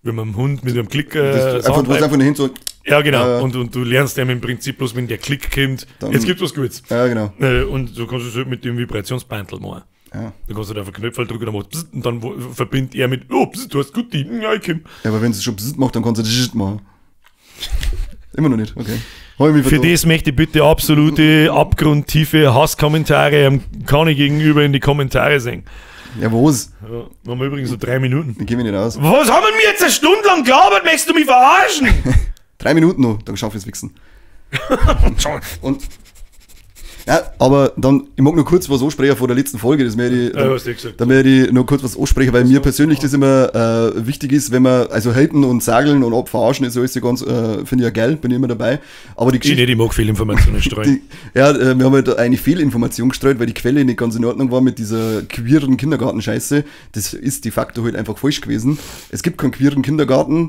wenn man dem Hund mit einem Klicker. Das, einfach, du musst einfach nicht hin so. Ja, genau. Und du lernst ihm im Prinzip bloß, wenn der Klick kommt, Dann, jetzt gibt's was Gutes. Ja, genau. Und du kannst es halt mit dem Vibrationsbandel machen. Ja. Du kannst halt einfach Knöpfe drücken, dann macht psst, und dann verbindet er mit, oh, psst, du hast gut die, ja, ich komm. Ja, aber wenn es schon psst macht, dann kannst du psst machen. Immer noch nicht, okay. Hab ich mich Für das möchte ich bitte absolute, abgrundtiefe Hasskommentare am Conny gegenüber in die Kommentare sehen. Ja, was? Ja, haben wir übrigens so 3 Minuten. Dann geh ich nicht aus. Was haben wir jetzt eine Stunde lang gelabert? Möchtest du mich verarschen? 3 Minuten noch, dann schaff ich's Wichsen. Und ja, aber dann, ich mag nur kurz was ansprechen vor der letzten Folge, das werde ich, Ja, hast du gesagt. da werde ich nur kurz was ansprechen, weil mir persönlich das immer wichtig ist, wenn man, also haten und sageln und abverarschen ist alles so ganz, finde ich ja geil, bin ich immer dabei. Aber die Ich Geschichte. nicht, ich mag viel Informationen streuen. Wir haben halt eigentlich viel Information gestreut, weil die Quelle nicht ganz in Ordnung war mit dieser queeren Kindergartenscheiße. Das ist de facto halt einfach falsch gewesen. Es gibt keinen queeren Kindergarten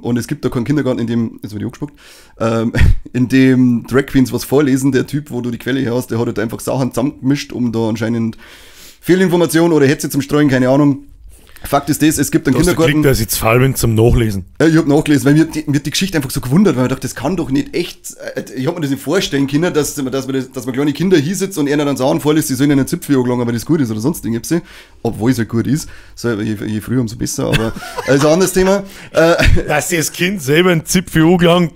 und es gibt da keinen Kindergarten, in dem, jetzt wird ich angespuckt, in dem Drag Queens was vorlesen. Der Typ, wo du die Quelle her hast, der hat halt einfach Sachen zusammengemischt, um da anscheinend Fehlinformation oder Hetze zum Streuen, keine Ahnung. Fakt ist das, es gibt einen Kindergarten. Geklickt, dass ich zu faul bin zum Nachlesen. Ja, ich hab nachgelesen, weil mir die Geschichte einfach so gewundert, weil ich dachte, das kann doch nicht echt, ich hab mir das nicht vorstellen können, dass man kleine Kinder hinsitzt und einer dann Sachen vorliest, die sollen einen Zipfel angelangen, weil das gut ist oder sonst irgendwas, obwohl es ja gut ist, so, je früher, umso besser, aber also ein anderes Thema. Dass das Kind selber einen Zipfel angelangt.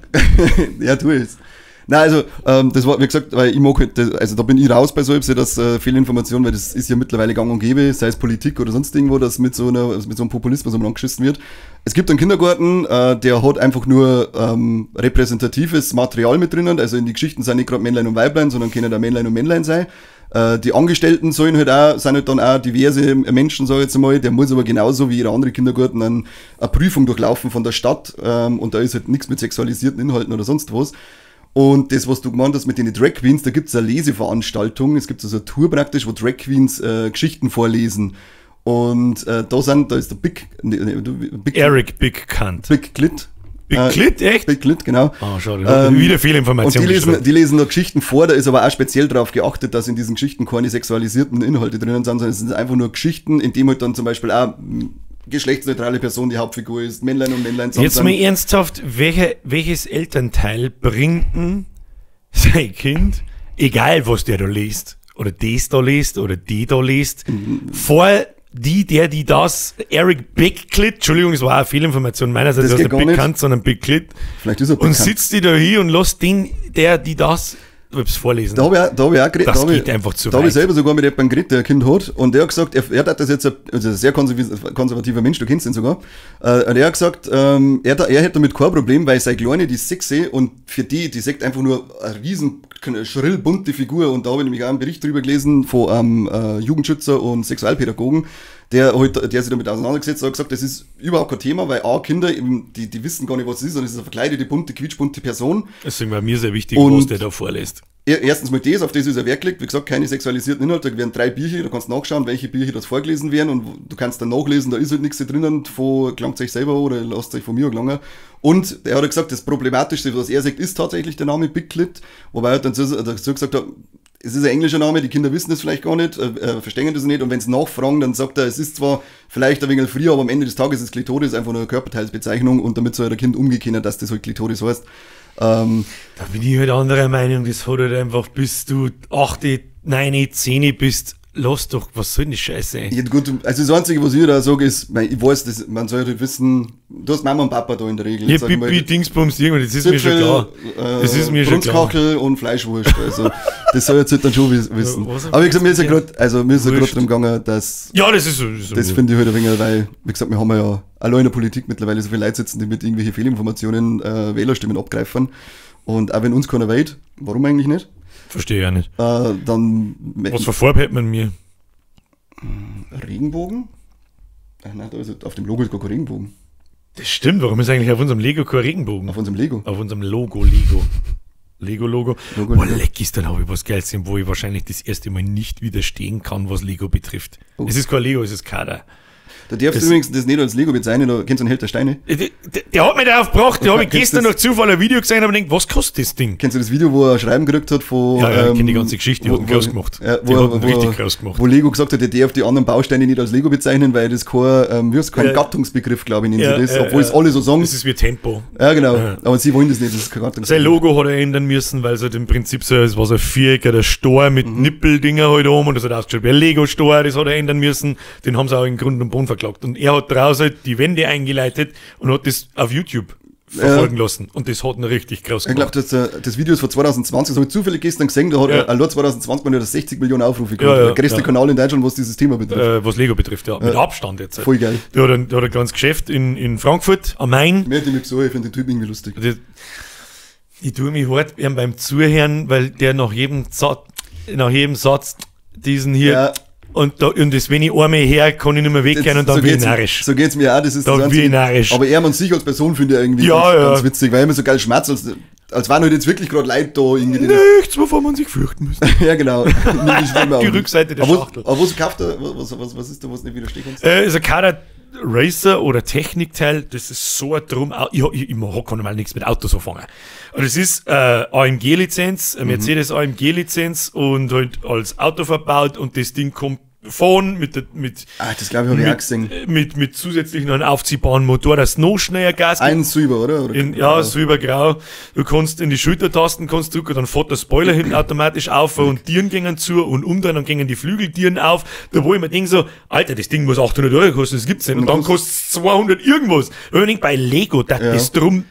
Ja, tu es. Nein, also, das war, wie gesagt, weil ich mag halt, also da bin ich raus bei so etwas, dass Fehlinformation, weil das ist ja mittlerweile gang und gäbe, sei es Politik oder sonst irgendwo, dass mit so einem Populismus umeinander geschissen wird. Es gibt einen Kindergarten, der hat einfach nur repräsentatives Material mit drinnen, also in die Geschichten sind nicht gerade Männlein und Weiblein, sondern können da Männlein und Männlein sein. Die Angestellten sollen halt auch, sind halt dann auch diverse Menschen, sag ich jetzt einmal, der muss aber genauso wie jeder andere Kindergarten eine Prüfung durchlaufen von der Stadt, und da ist halt nichts mit sexualisierten Inhalten oder sonst was. Und das, was du gemeint hast mit den Drag Queens, da gibt's eine Leseveranstaltung, es gibt also eine Tour praktisch, wo Drag Queens Geschichten vorlesen. Und da ist der Big, Big Eric Big Cunt. Big Clit. Big Clit, echt? Big Clit, genau. Oh, schade. Wieder viel Information. Und die lesen da Geschichten vor, da ist aber auch speziell darauf geachtet, dass in diesen Geschichten keine sexualisierten Inhalte drinnen sind, sondern es sind einfach nur Geschichten, in dem halt dann zum Beispiel auch geschlechtsneutrale Person die Hauptfigur ist, Männlein und Männlein zusammen. Jetzt mal ernsthaft, welches Elternteil bringt denn sein Kind, egal was der da liest, oder das da liest oder die da liest, vor die, der, die, das, Eric Big Clit, Entschuldigung, es war auch Fehlinformation meinerseits, Das das geht ist nicht gar nicht. bekannt, sondern Big Clit. Vielleicht ist er Und bekannt. sitzt die da hier und lässt den, der, die, das, hab's vorlesen. Da habe ich, auch- da hab ich auch geredet. Das da hab geht einfach zu Da habe ich weit. selber sogar mit jemandem geredet, der ein Kind hat. Und der hat gesagt, er hat das jetzt, also ein sehr konservativer Mensch, du kennst ihn sogar. Und er hat gesagt, er hätte damit kein Problem, weil seine Kleine, die ist 6 und für die, die sagt einfach nur eine riesen, schrill bunte Figur. Und da habe ich nämlich auch einen Bericht drüber gelesen von einem Jugendschützer und Sexualpädagogen, der sich damit auseinandergesetzt hat, hat gesagt, das ist überhaupt kein Thema, weil A, Kinder, eben, die wissen gar nicht, was es ist, sondern es ist eine verkleidete, bunte, quietschbunte Person. Deswegen war mir sehr wichtig, Und was der da vorliest. Erstens mal das, auf das ist er Wert gelegt. Wie gesagt, keine sexualisierten Inhalte, da werden 3 Bücher, da kannst du nachschauen, welche Bücher das vorgelesen werden und du kannst dann nachlesen, da ist halt nichts drinnen, von gelangt euch selber oder lasst euch von mir gelangen. Und er hat gesagt, das Problematischste, was er sagt, ist tatsächlich der Name Big Clit, wobei er dann dazu gesagt hat, es ist ein englischer Name, die Kinder wissen das vielleicht gar nicht, verstehen das nicht und wenn sie nachfragen, dann sagt er, es ist zwar vielleicht ein wenig früher, aber am Ende des Tages ist Klitoris einfach nur eine Körperteilsbezeichnung und damit soll der Kind umgekehrt, dass das halt Klitoris heißt. Da bin ich halt anderer Meinung, das hat halt einfach, bis du 8, 9, 10 bist, lass doch, was soll denn die Scheiße? Ja, gut, also das Einzige, was ich da sage, ist, ich weiß, das, man soll halt wissen, du hast Mama und Papa da in der Regel. Ja, Sag ich mal, Pipi, Dingsbums, irgendwas, das ist mir schon Zipfel, klar. Das ist mir schon klar. Brunskachel und Fleischwurst, also das soll jetzt halt dann schon wissen. Ja, was Aber wie gesagt, mir ist ja grad, also mir ist ja grad Wurscht. drum gegangen, dass Ja, das ist so. Das, das finde ich halt ein wenig, weil, wie gesagt, wir haben ja allein in der Politik mittlerweile so viele Leute sitzen, die mit irgendwelchen Fehlinformationen Wählerstimmen abgreifen. Und auch wenn uns keiner wählt, warum eigentlich nicht? Verstehe ich auch nicht. Dann Was für Farbe hätte man mir? Regenbogen? Ach nein, da ist auf dem Logo ist gar kein Regenbogen. Das stimmt, warum ist eigentlich auf unserem Lego kein Regenbogen? Auf unserem Lego. Auf unserem Logo, Lego. Lego-Logo. Logo, Boah, Lego. leck ist, dann habe ich was Geiles gesehen, wo ich wahrscheinlich das erste Mal nicht widerstehen kann, was Lego betrifft. Oh. Es ist kein Lego, es ist Kader. Da darfst du übrigens das nicht als Lego bezeichnen, da kennst du einen Held der Steine. Der hat mich darauf gebracht, der habe ich Kennst gestern du durch Zufall ein Video gesehen und hab gedacht, was kostet das Ding? Kennst du das Video, wo er Schreiben gekriegt hat von. Ja, ja, ich kenn die ganze Geschichte, die hat ihn groß gemacht. Ja, Die hat ihn richtig groß gemacht. Wo Lego gesagt hat, der darf die anderen Bausteine nicht als Lego bezeichnen, weil das kein, wie heißt, kein Ja. Gattungsbegriff, glaube ich, nennen Ja, sie das, ja, obwohl es ja. alle so sagen. Das ist wie Tempo. Ja, genau. Ja. Aber sie wollen das nicht, das ist kein Gattungsbegriff. Sein Logo hat er ändern müssen, weil es halt im Prinzip so, es war so ein Viereck, der Stor mit Nippeldinger halt oben und das hat ausgeschaut wie ein Lego-Stor, das hat er ändern müssen. Den haben sie auch in Grund und Boden verklagt. Und er hat daraus halt die Wende eingeleitet und hat das auf YouTube verfolgen lassen. Und das hat ihn richtig krass Ich glaube, gemacht. das Video ist von 2020, das habe ich zufällig gestern gesehen, da hat Ja. er allein 2020 mal 60 Millionen Aufrufe gehabt. Ja, ja, der größte ja. Kanal in Deutschland, was dieses Thema betrifft. Was Lego betrifft, ja. Mit Abstand jetzt. Voll geil. Der hat ein kleines Geschäft in Frankfurt am Main. Mir hat die mich so, ich finde den Typ irgendwie lustig. Ich tue mich hart ihm beim Zuhören, weil der nach jedem Satz diesen hier Ja. und das, wenn ich einmal her, kann ich nicht mehr weggehen und dann so bin ich geht's- narrisch. So geht's mir auch, das ist Da das bin Einzige. ich narrisch. Aber er und sich als Person finde ich irgendwie Ja, ganz, ja. ganz witzig, weil er immer so geil schmerzt, als waren halt jetzt wirklich gerade Leute da irgendwie. Die das, Nichts, wovon man sich fürchten müsste. ja, genau. Die Die Rückseite der aber Schachtel. Aber was kauft er? Was ist da, was nicht widerstehen kannst? Ist ein Kader Racer oder Technikteil, das ist so ein Drum. Ich kann normal nichts mit Autos anfangen. Und es ist AMG-Lizenz, eine Mercedes AMG-Lizenz und halt als Auto verbaut und das Ding kommt fahren mit, Ah, das glaube ich, habe ich auch gesehen. mit zusätzlich noch einem aufziehbaren Motor, dass noch schneller Gas gibt. Ein Silber, oder? Oder? Ja, silbergrau. Du kannst in die Schultertasten kannst drücken, dann fährt der Spoiler hinten automatisch auf und Tieren gingen zu und umdrehen, dann gingen die Flügeltieren auf. Da wo ich mir denke so, Alter, das Ding muss 800 Euro kosten, das gibt's nicht. Und dann kostet es 200 irgendwas. Und ich denk, bei Lego, das Ja. ist drum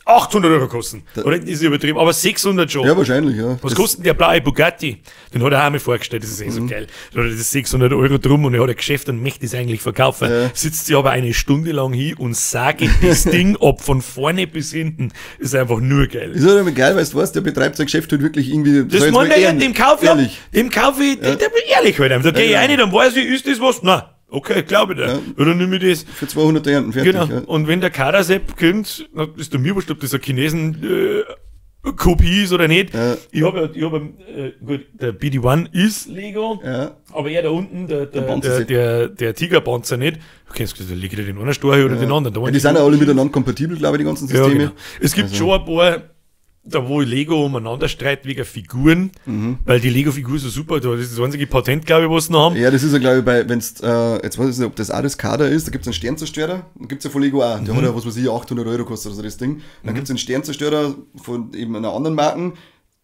800 Euro kosten. Oder ist übertrieben, aber 600 schon. Ja, wahrscheinlich, ja. Was kostet denn der blaue Bugatti? Den hat er auch mal vorgestellt, das ist eh so geil. Da hat er das 600 Euro drum und er hat ein Geschäft und möchte es eigentlich verkaufen. Ja. Sitzt sie aber eine Stunde lang hier und sage das Ding ab von vorne bis hinten. Ist einfach nur geil. Ist halt immer geil, weißt du was, der betreibt sein Geschäft halt wirklich irgendwie. Das sag ich jetzt meint mal, er ja, dem kaufe ich, Ehrlich. dem kaufe ich, dem, dem, ehrlich halt. Da gehe ich genau. rein, dann weiß ich, ist das was? Na, okay, glaube ich dir. Ja. Oder nimm ich das. Für 200 Ernten, fertig. Genau. Ja. Und wenn der Karasepp kommt, na, ist der mir wurscht, ob das ein Chinesen Kopie ist oder nicht. Ja. Ich habe ja, gut, der BD-1 ist Lego, Ja. aber er da unten, Panzer der Tigerpanzer nicht. Du kennst, da liegt ja den einen Storch oder den anderen. Da Ja, die sind ja alle miteinander kompatibel, glaube ich, die ganzen ja, Systeme. genau. Es gibt schon ein paar, da wo Lego umeinander streitet wegen Figuren, weil die Lego-Figur so super, das ist das einzige Patent, glaube ich, was sie noch haben. Ja, das ist ja, glaube ich, bei, wenn's, jetzt weiß ich nicht, ob das auch das Kader ist, da gibt's einen Sternzerstörer, dann gibt's ja von Lego auch, der hat ja, was weiß ich, 800 Euro kostet oder so das Ding. Dann gibt's einen Sternzerstörer von eben einer anderen Marken.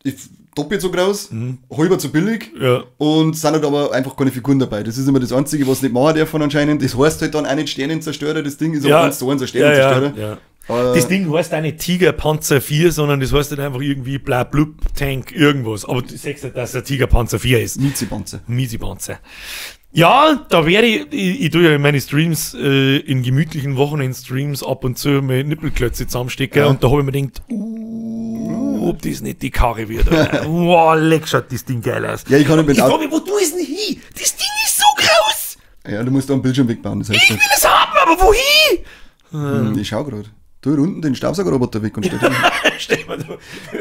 Ich doppelt so groß, halber zu billig und sind halt aber einfach keine Figuren dabei. Das ist immer das Einzige, was nicht machen dürfen anscheinend. Das heißt halt dann auch nicht Sternenzerstörer, das Ding ist aber ganz so ein Sternenzerstörer. Ja, ja. Das Ding heißt auch nicht Tigerpanzer 4, sondern das heißt halt einfach irgendwie bla blub Tank irgendwas. Aber du siehst halt, dass der Tigerpanzer 4 ist. Miezi-Panzer. Miezi-Panzer. Ja, da werde ich tue ja in meine Streams, in gemütlichen Wochenend-Streams ab und zu meine Nippelklötze zusammenstecken und da habe ich mir gedacht, ob das nicht die Karre wird. Wow, leck, schaut das Ding geil aus. Ja, ich kann nicht mit Ich frage mich, wo du ist denn hin? Das Ding ist so groß! Ja, du musst da einen Bildschirm wegbauen. Das heißt, ich will es haben, aber wohin? Ich schau grad. Tu unten den Staubsaugerroboter weg und stell den. Stell mal da,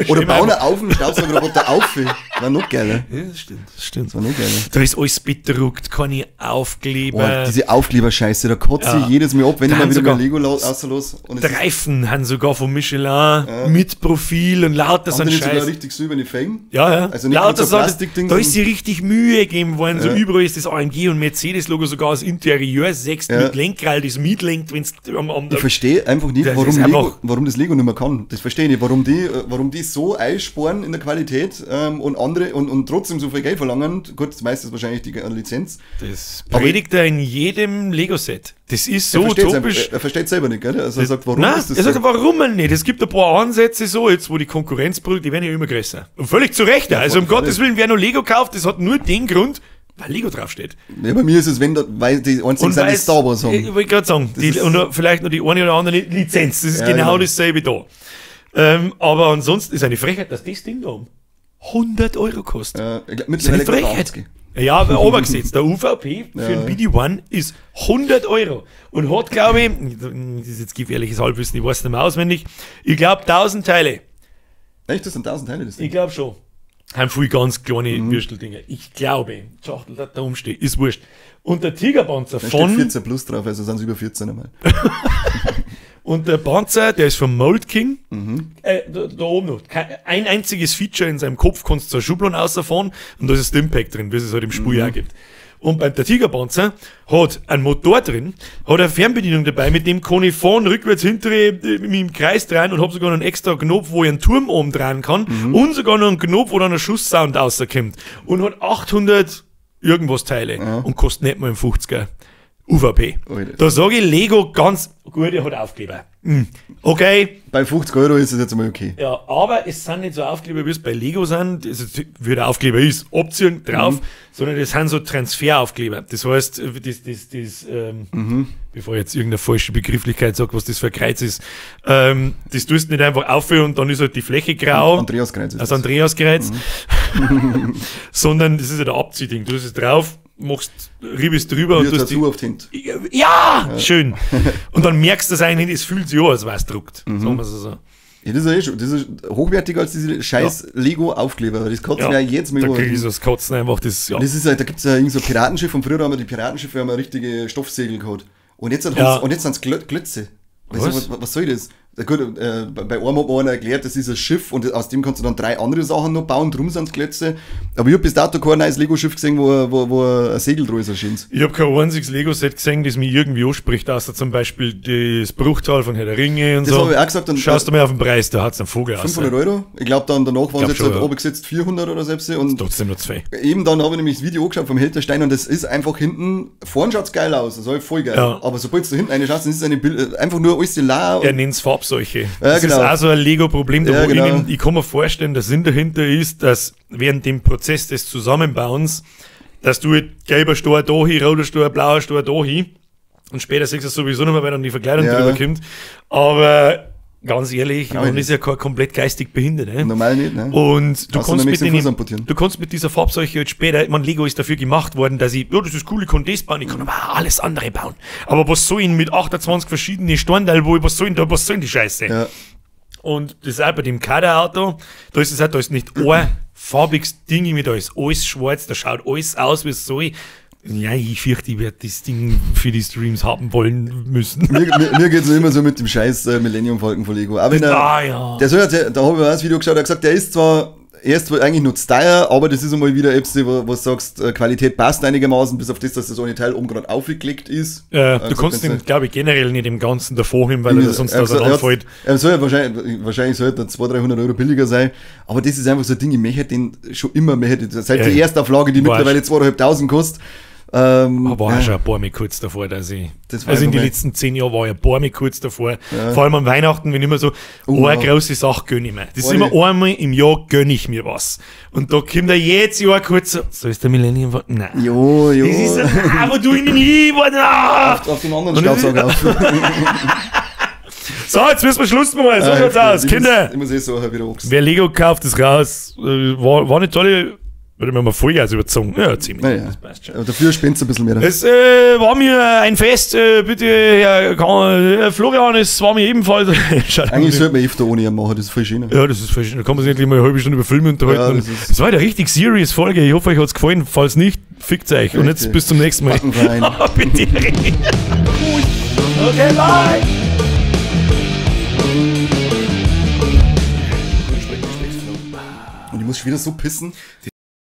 Oder bauen auf den Staubsaugerroboter auf. War noch geiler. Ja, das stimmt, das stimmt. Das war noch geiler. Da ist alles bedruckt, keine Aufkleber. Boah, diese Aufkleber-Scheiße, da kotze ich jedes Mal ab, wenn da ich mal wieder sogar mein Lego rauslasse. Und die Reifen haben sogar von Michelin mit Profil und lauter so ein Haben die Scheiß. sogar richtig silberne Felgen? Ja, ja. Also nicht lauter so Plastikding. Da ist sie richtig Mühe gegeben worden. So überall ist das AMG und Mercedes-Logo sogar als Interieur sechst mit Lenkrad, das mitlenkt, wenn's am Ich verstehe einfach nicht, warum das Lego nicht mehr kann. Das verstehe ich nicht. Warum die so einsparen in der Qualität und andere und trotzdem so viel Geld verlangen. Gut, das meiste ist wahrscheinlich die Lizenz. Das predigt er in jedem Lego-Set. Das ist so utopisch. Er versteht selber nicht, gell? Also er sagt, warum nein, ist das er sagt, so? Warum nicht? Es gibt ein paar Ansätze so, jetzt wo die Konkurrenz brüllt, die werden ja immer größer. Und völlig zu Recht. Ja, also um Gottes Willen, wer nur Lego kauft, das hat nur den Grund, weil Lego draufsteht. Ja, bei mir ist es, wenn da, weil die einzigen sind, die Star Wars haben. Ich wollte gerade sagen, die, und vielleicht noch die eine oder andere Lizenz. Das ist ja, genau dasselbe da. Aber ansonsten ist eine Frechheit, dass das Ding da um 100 Euro kostet. Ja, ich glaub, das ist eine Frechheit. 80. Ja, aber obergesetzt, der UVP für den BD-1 ist 100 Euro und hat, glaube ich, das ist jetzt gefährliches Halbwissen, ich weiß es nicht mehr auswendig, ich glaube 1000 Teile. Echt, das sind 1000 Teile? Das Ding? Ich glaube schon. Haben viel ganz kleine Würsteldinger. Ich glaube, Schachtel da umsteht, ist wurscht. Und der Tigerpanzer da von... steht 14 plus drauf, also sind es über 14 einmal. Und der Panzer, der ist vom Mold King, da oben noch. Ein einziges Feature in seinem Kopf kannst du zur Schublon rausfahren und da ist ein Stimpack drin, wie es halt im Spiel auch gibt. Und beim der Tigerpanzer hat einen Motor drin, hat eine Fernbedienung dabei, mit dem kann ich fahren, rückwärts, hintere, mit dem Kreis drehen und hab sogar noch einen extra Knopf, wo ich einen Turm oben drehen kann und sogar noch einen Knopf, wo dann ein Schusssound rauskommt. Und hat 800 irgendwas Teile und kostet nicht mal einen 50er. UVP. Alter. Da sage ich Lego ganz gut, er hat Aufkleber. Okay. Bei 50 Euro ist es jetzt einmal okay. Ja, aber es sind nicht so Aufkleber, wie es bei Lego sind, also, wie der Aufkleber ist, abziehen drauf, sondern das sind so Transferaufkleber. Das heißt, bevor ich jetzt irgendeine falsche Begrifflichkeit sage, was das für ein Kreuz ist, das tust du nicht einfach auf und dann ist halt die Fläche grau. Andreaskreuz ist das. Andreaskreuz. Sondern das ist ja der Abziehding. Du tust es drauf, machst Ribis drüber wie und tust die auf die Hände. Ja, schön. Und dann merkst du das eigentlich, es fühlt sich an, als wäre es druckt. Sagen wir es so. Ja, das ist ja eh schon, das ist hochwertiger als diese scheiß Lego-Aufkleber. Das kotzt mir ja jetzt mal Da über. krieg ich so das Kotzen einfach. Das, ja. Das ist halt, da gibt es ja irgend so Piratenschiff und früher haben wir die Piratenschiffe haben wir richtige Stoffsegel gehabt. Und jetzt, und jetzt sind es Klötze. Was? Was soll das? Gut, bei einem hat mir einer erklärt, das ist ein Schiff und aus dem kannst du dann 3 andere Sachen noch bauen, drum sind es Klötze. Aber ich hab bis dato kein neues Lego-Schiff gesehen, wo ein Segel dran ist. Erscheint. Ich hab kein einziges Lego-Set gesehen, das mich irgendwie anspricht, außer zum Beispiel das Bruchtal von Herr der Ringe und das so. habe ich auch gesagt. Und schaust du mal auf den Preis, da hat's einen Vogel 500 Euro. Ich glaube, dann danach waren es jetzt halt oben gesetzt 400 oder selbst. Und trotzdem noch 2. Eben dann habe ich nämlich das Video angeschaut vom Held der Steine und das ist einfach hinten, vorn schaut's geil aus, das ist voll geil. Ja. Aber sobald du hinten eine schaust, dann ist es eine Bild, einfach nur alles la. Er nennt's Farbseuche. Ja, das genau. ist auch so ein Lego-Problem, da ja, wo genau. ich kann mir vorstellen, der Sinn dahinter ist, dass während dem Prozess des Zusammenbauens, dass du gelber Stor da hin, roter Stor, blauer Stor da hin und später siehst du es sowieso nicht mehr, weil dann die Verkleidung drüber kommt. Aber ganz ehrlich, man ist ja kein komplett geistig behindert. Ne? Normal nicht, ne? Und du kannst, du kannst mit dieser Farbseuche jetzt später, ich meine, Lego ist dafür gemacht worden, dass ich, ja, das ist cool, ich kann das bauen, ich kann aber auch alles andere bauen. Aber was soll ich mit 28 verschiedenen Standteilen, was soll denn da, was soll denn die Scheiße? Ja. Und das ist auch bei dem Kaderauto, da ist es auch, da ist nicht ein farbiges Ding mit, da ist alles schwarz, da schaut alles aus, wie es soll. Ja, ich fürchte, ich werde das Ding für die Streams haben wollen müssen. Mir geht es immer so mit dem scheiß Millennium Falcon von Lego. Aber wenn er, der soll ja, da habe ich auch das Video geschaut, er hat gesagt, der ist zwar Erst war eigentlich nur zu teuer, aber das ist einmal wieder etwas, wo du sagst, Qualität passt einigermaßen, bis auf das, dass das eine Teil oben gerade aufgelegt ist. Du kannst den, glaube ich, generell nicht im Ganzen davor hin, weil er sonst auseinanderfällt. Er soll ja wahrscheinlich soll er 200, 300 Euro billiger sein, aber das ist einfach so ein Ding, ich möchte den schon immer, seit die Erstauflage, die mittlerweile 2.500 kostet. Aber war schon ein paar Mal kurz davor, dass ich. Das war also in den einfach letzten 10 Jahren war ich ein paar Mal kurz davor. Ja. Vor allem an Weihnachten, wenn ich immer so, eine große Sache gönne ich mir. Das ist immer einmal im Jahr gönne ich mir was. Und da kommt er jedes Jahr kurz so, so ist der Millennium. Nein. Jo, jo. Das ist ein, wo du ihn nie, auf den anderen Staubsauger auf. So, jetzt müssen wir Schluss machen. So schaut's aus. Kinder. Ich muss eh so wieder Ochs. Wer Lego kauft, ist raus. War eine tolle. Würde mir mal Vollgas überzogen. Ja, ziemlich. Naja. Das passt schon. Aber dafür spendest du ein bisschen mehr. Es war mir ein Fest, bitte, Herr Florian, es war mir ebenfalls. Eigentlich sollte man öfter ohne ihn machen, das ist voll schön. Ja, das ist voll schön. Da kann man sich endlich mal eine halbe Stunde über Filme unterhalten. Ja, das das war eine richtig serious Folge. Ich hoffe, euch hat's gefallen. Falls nicht, fickt euch. Und jetzt bis zum nächsten Mal. Bitte. Okay, bye! Und ich muss schon wieder so pissen.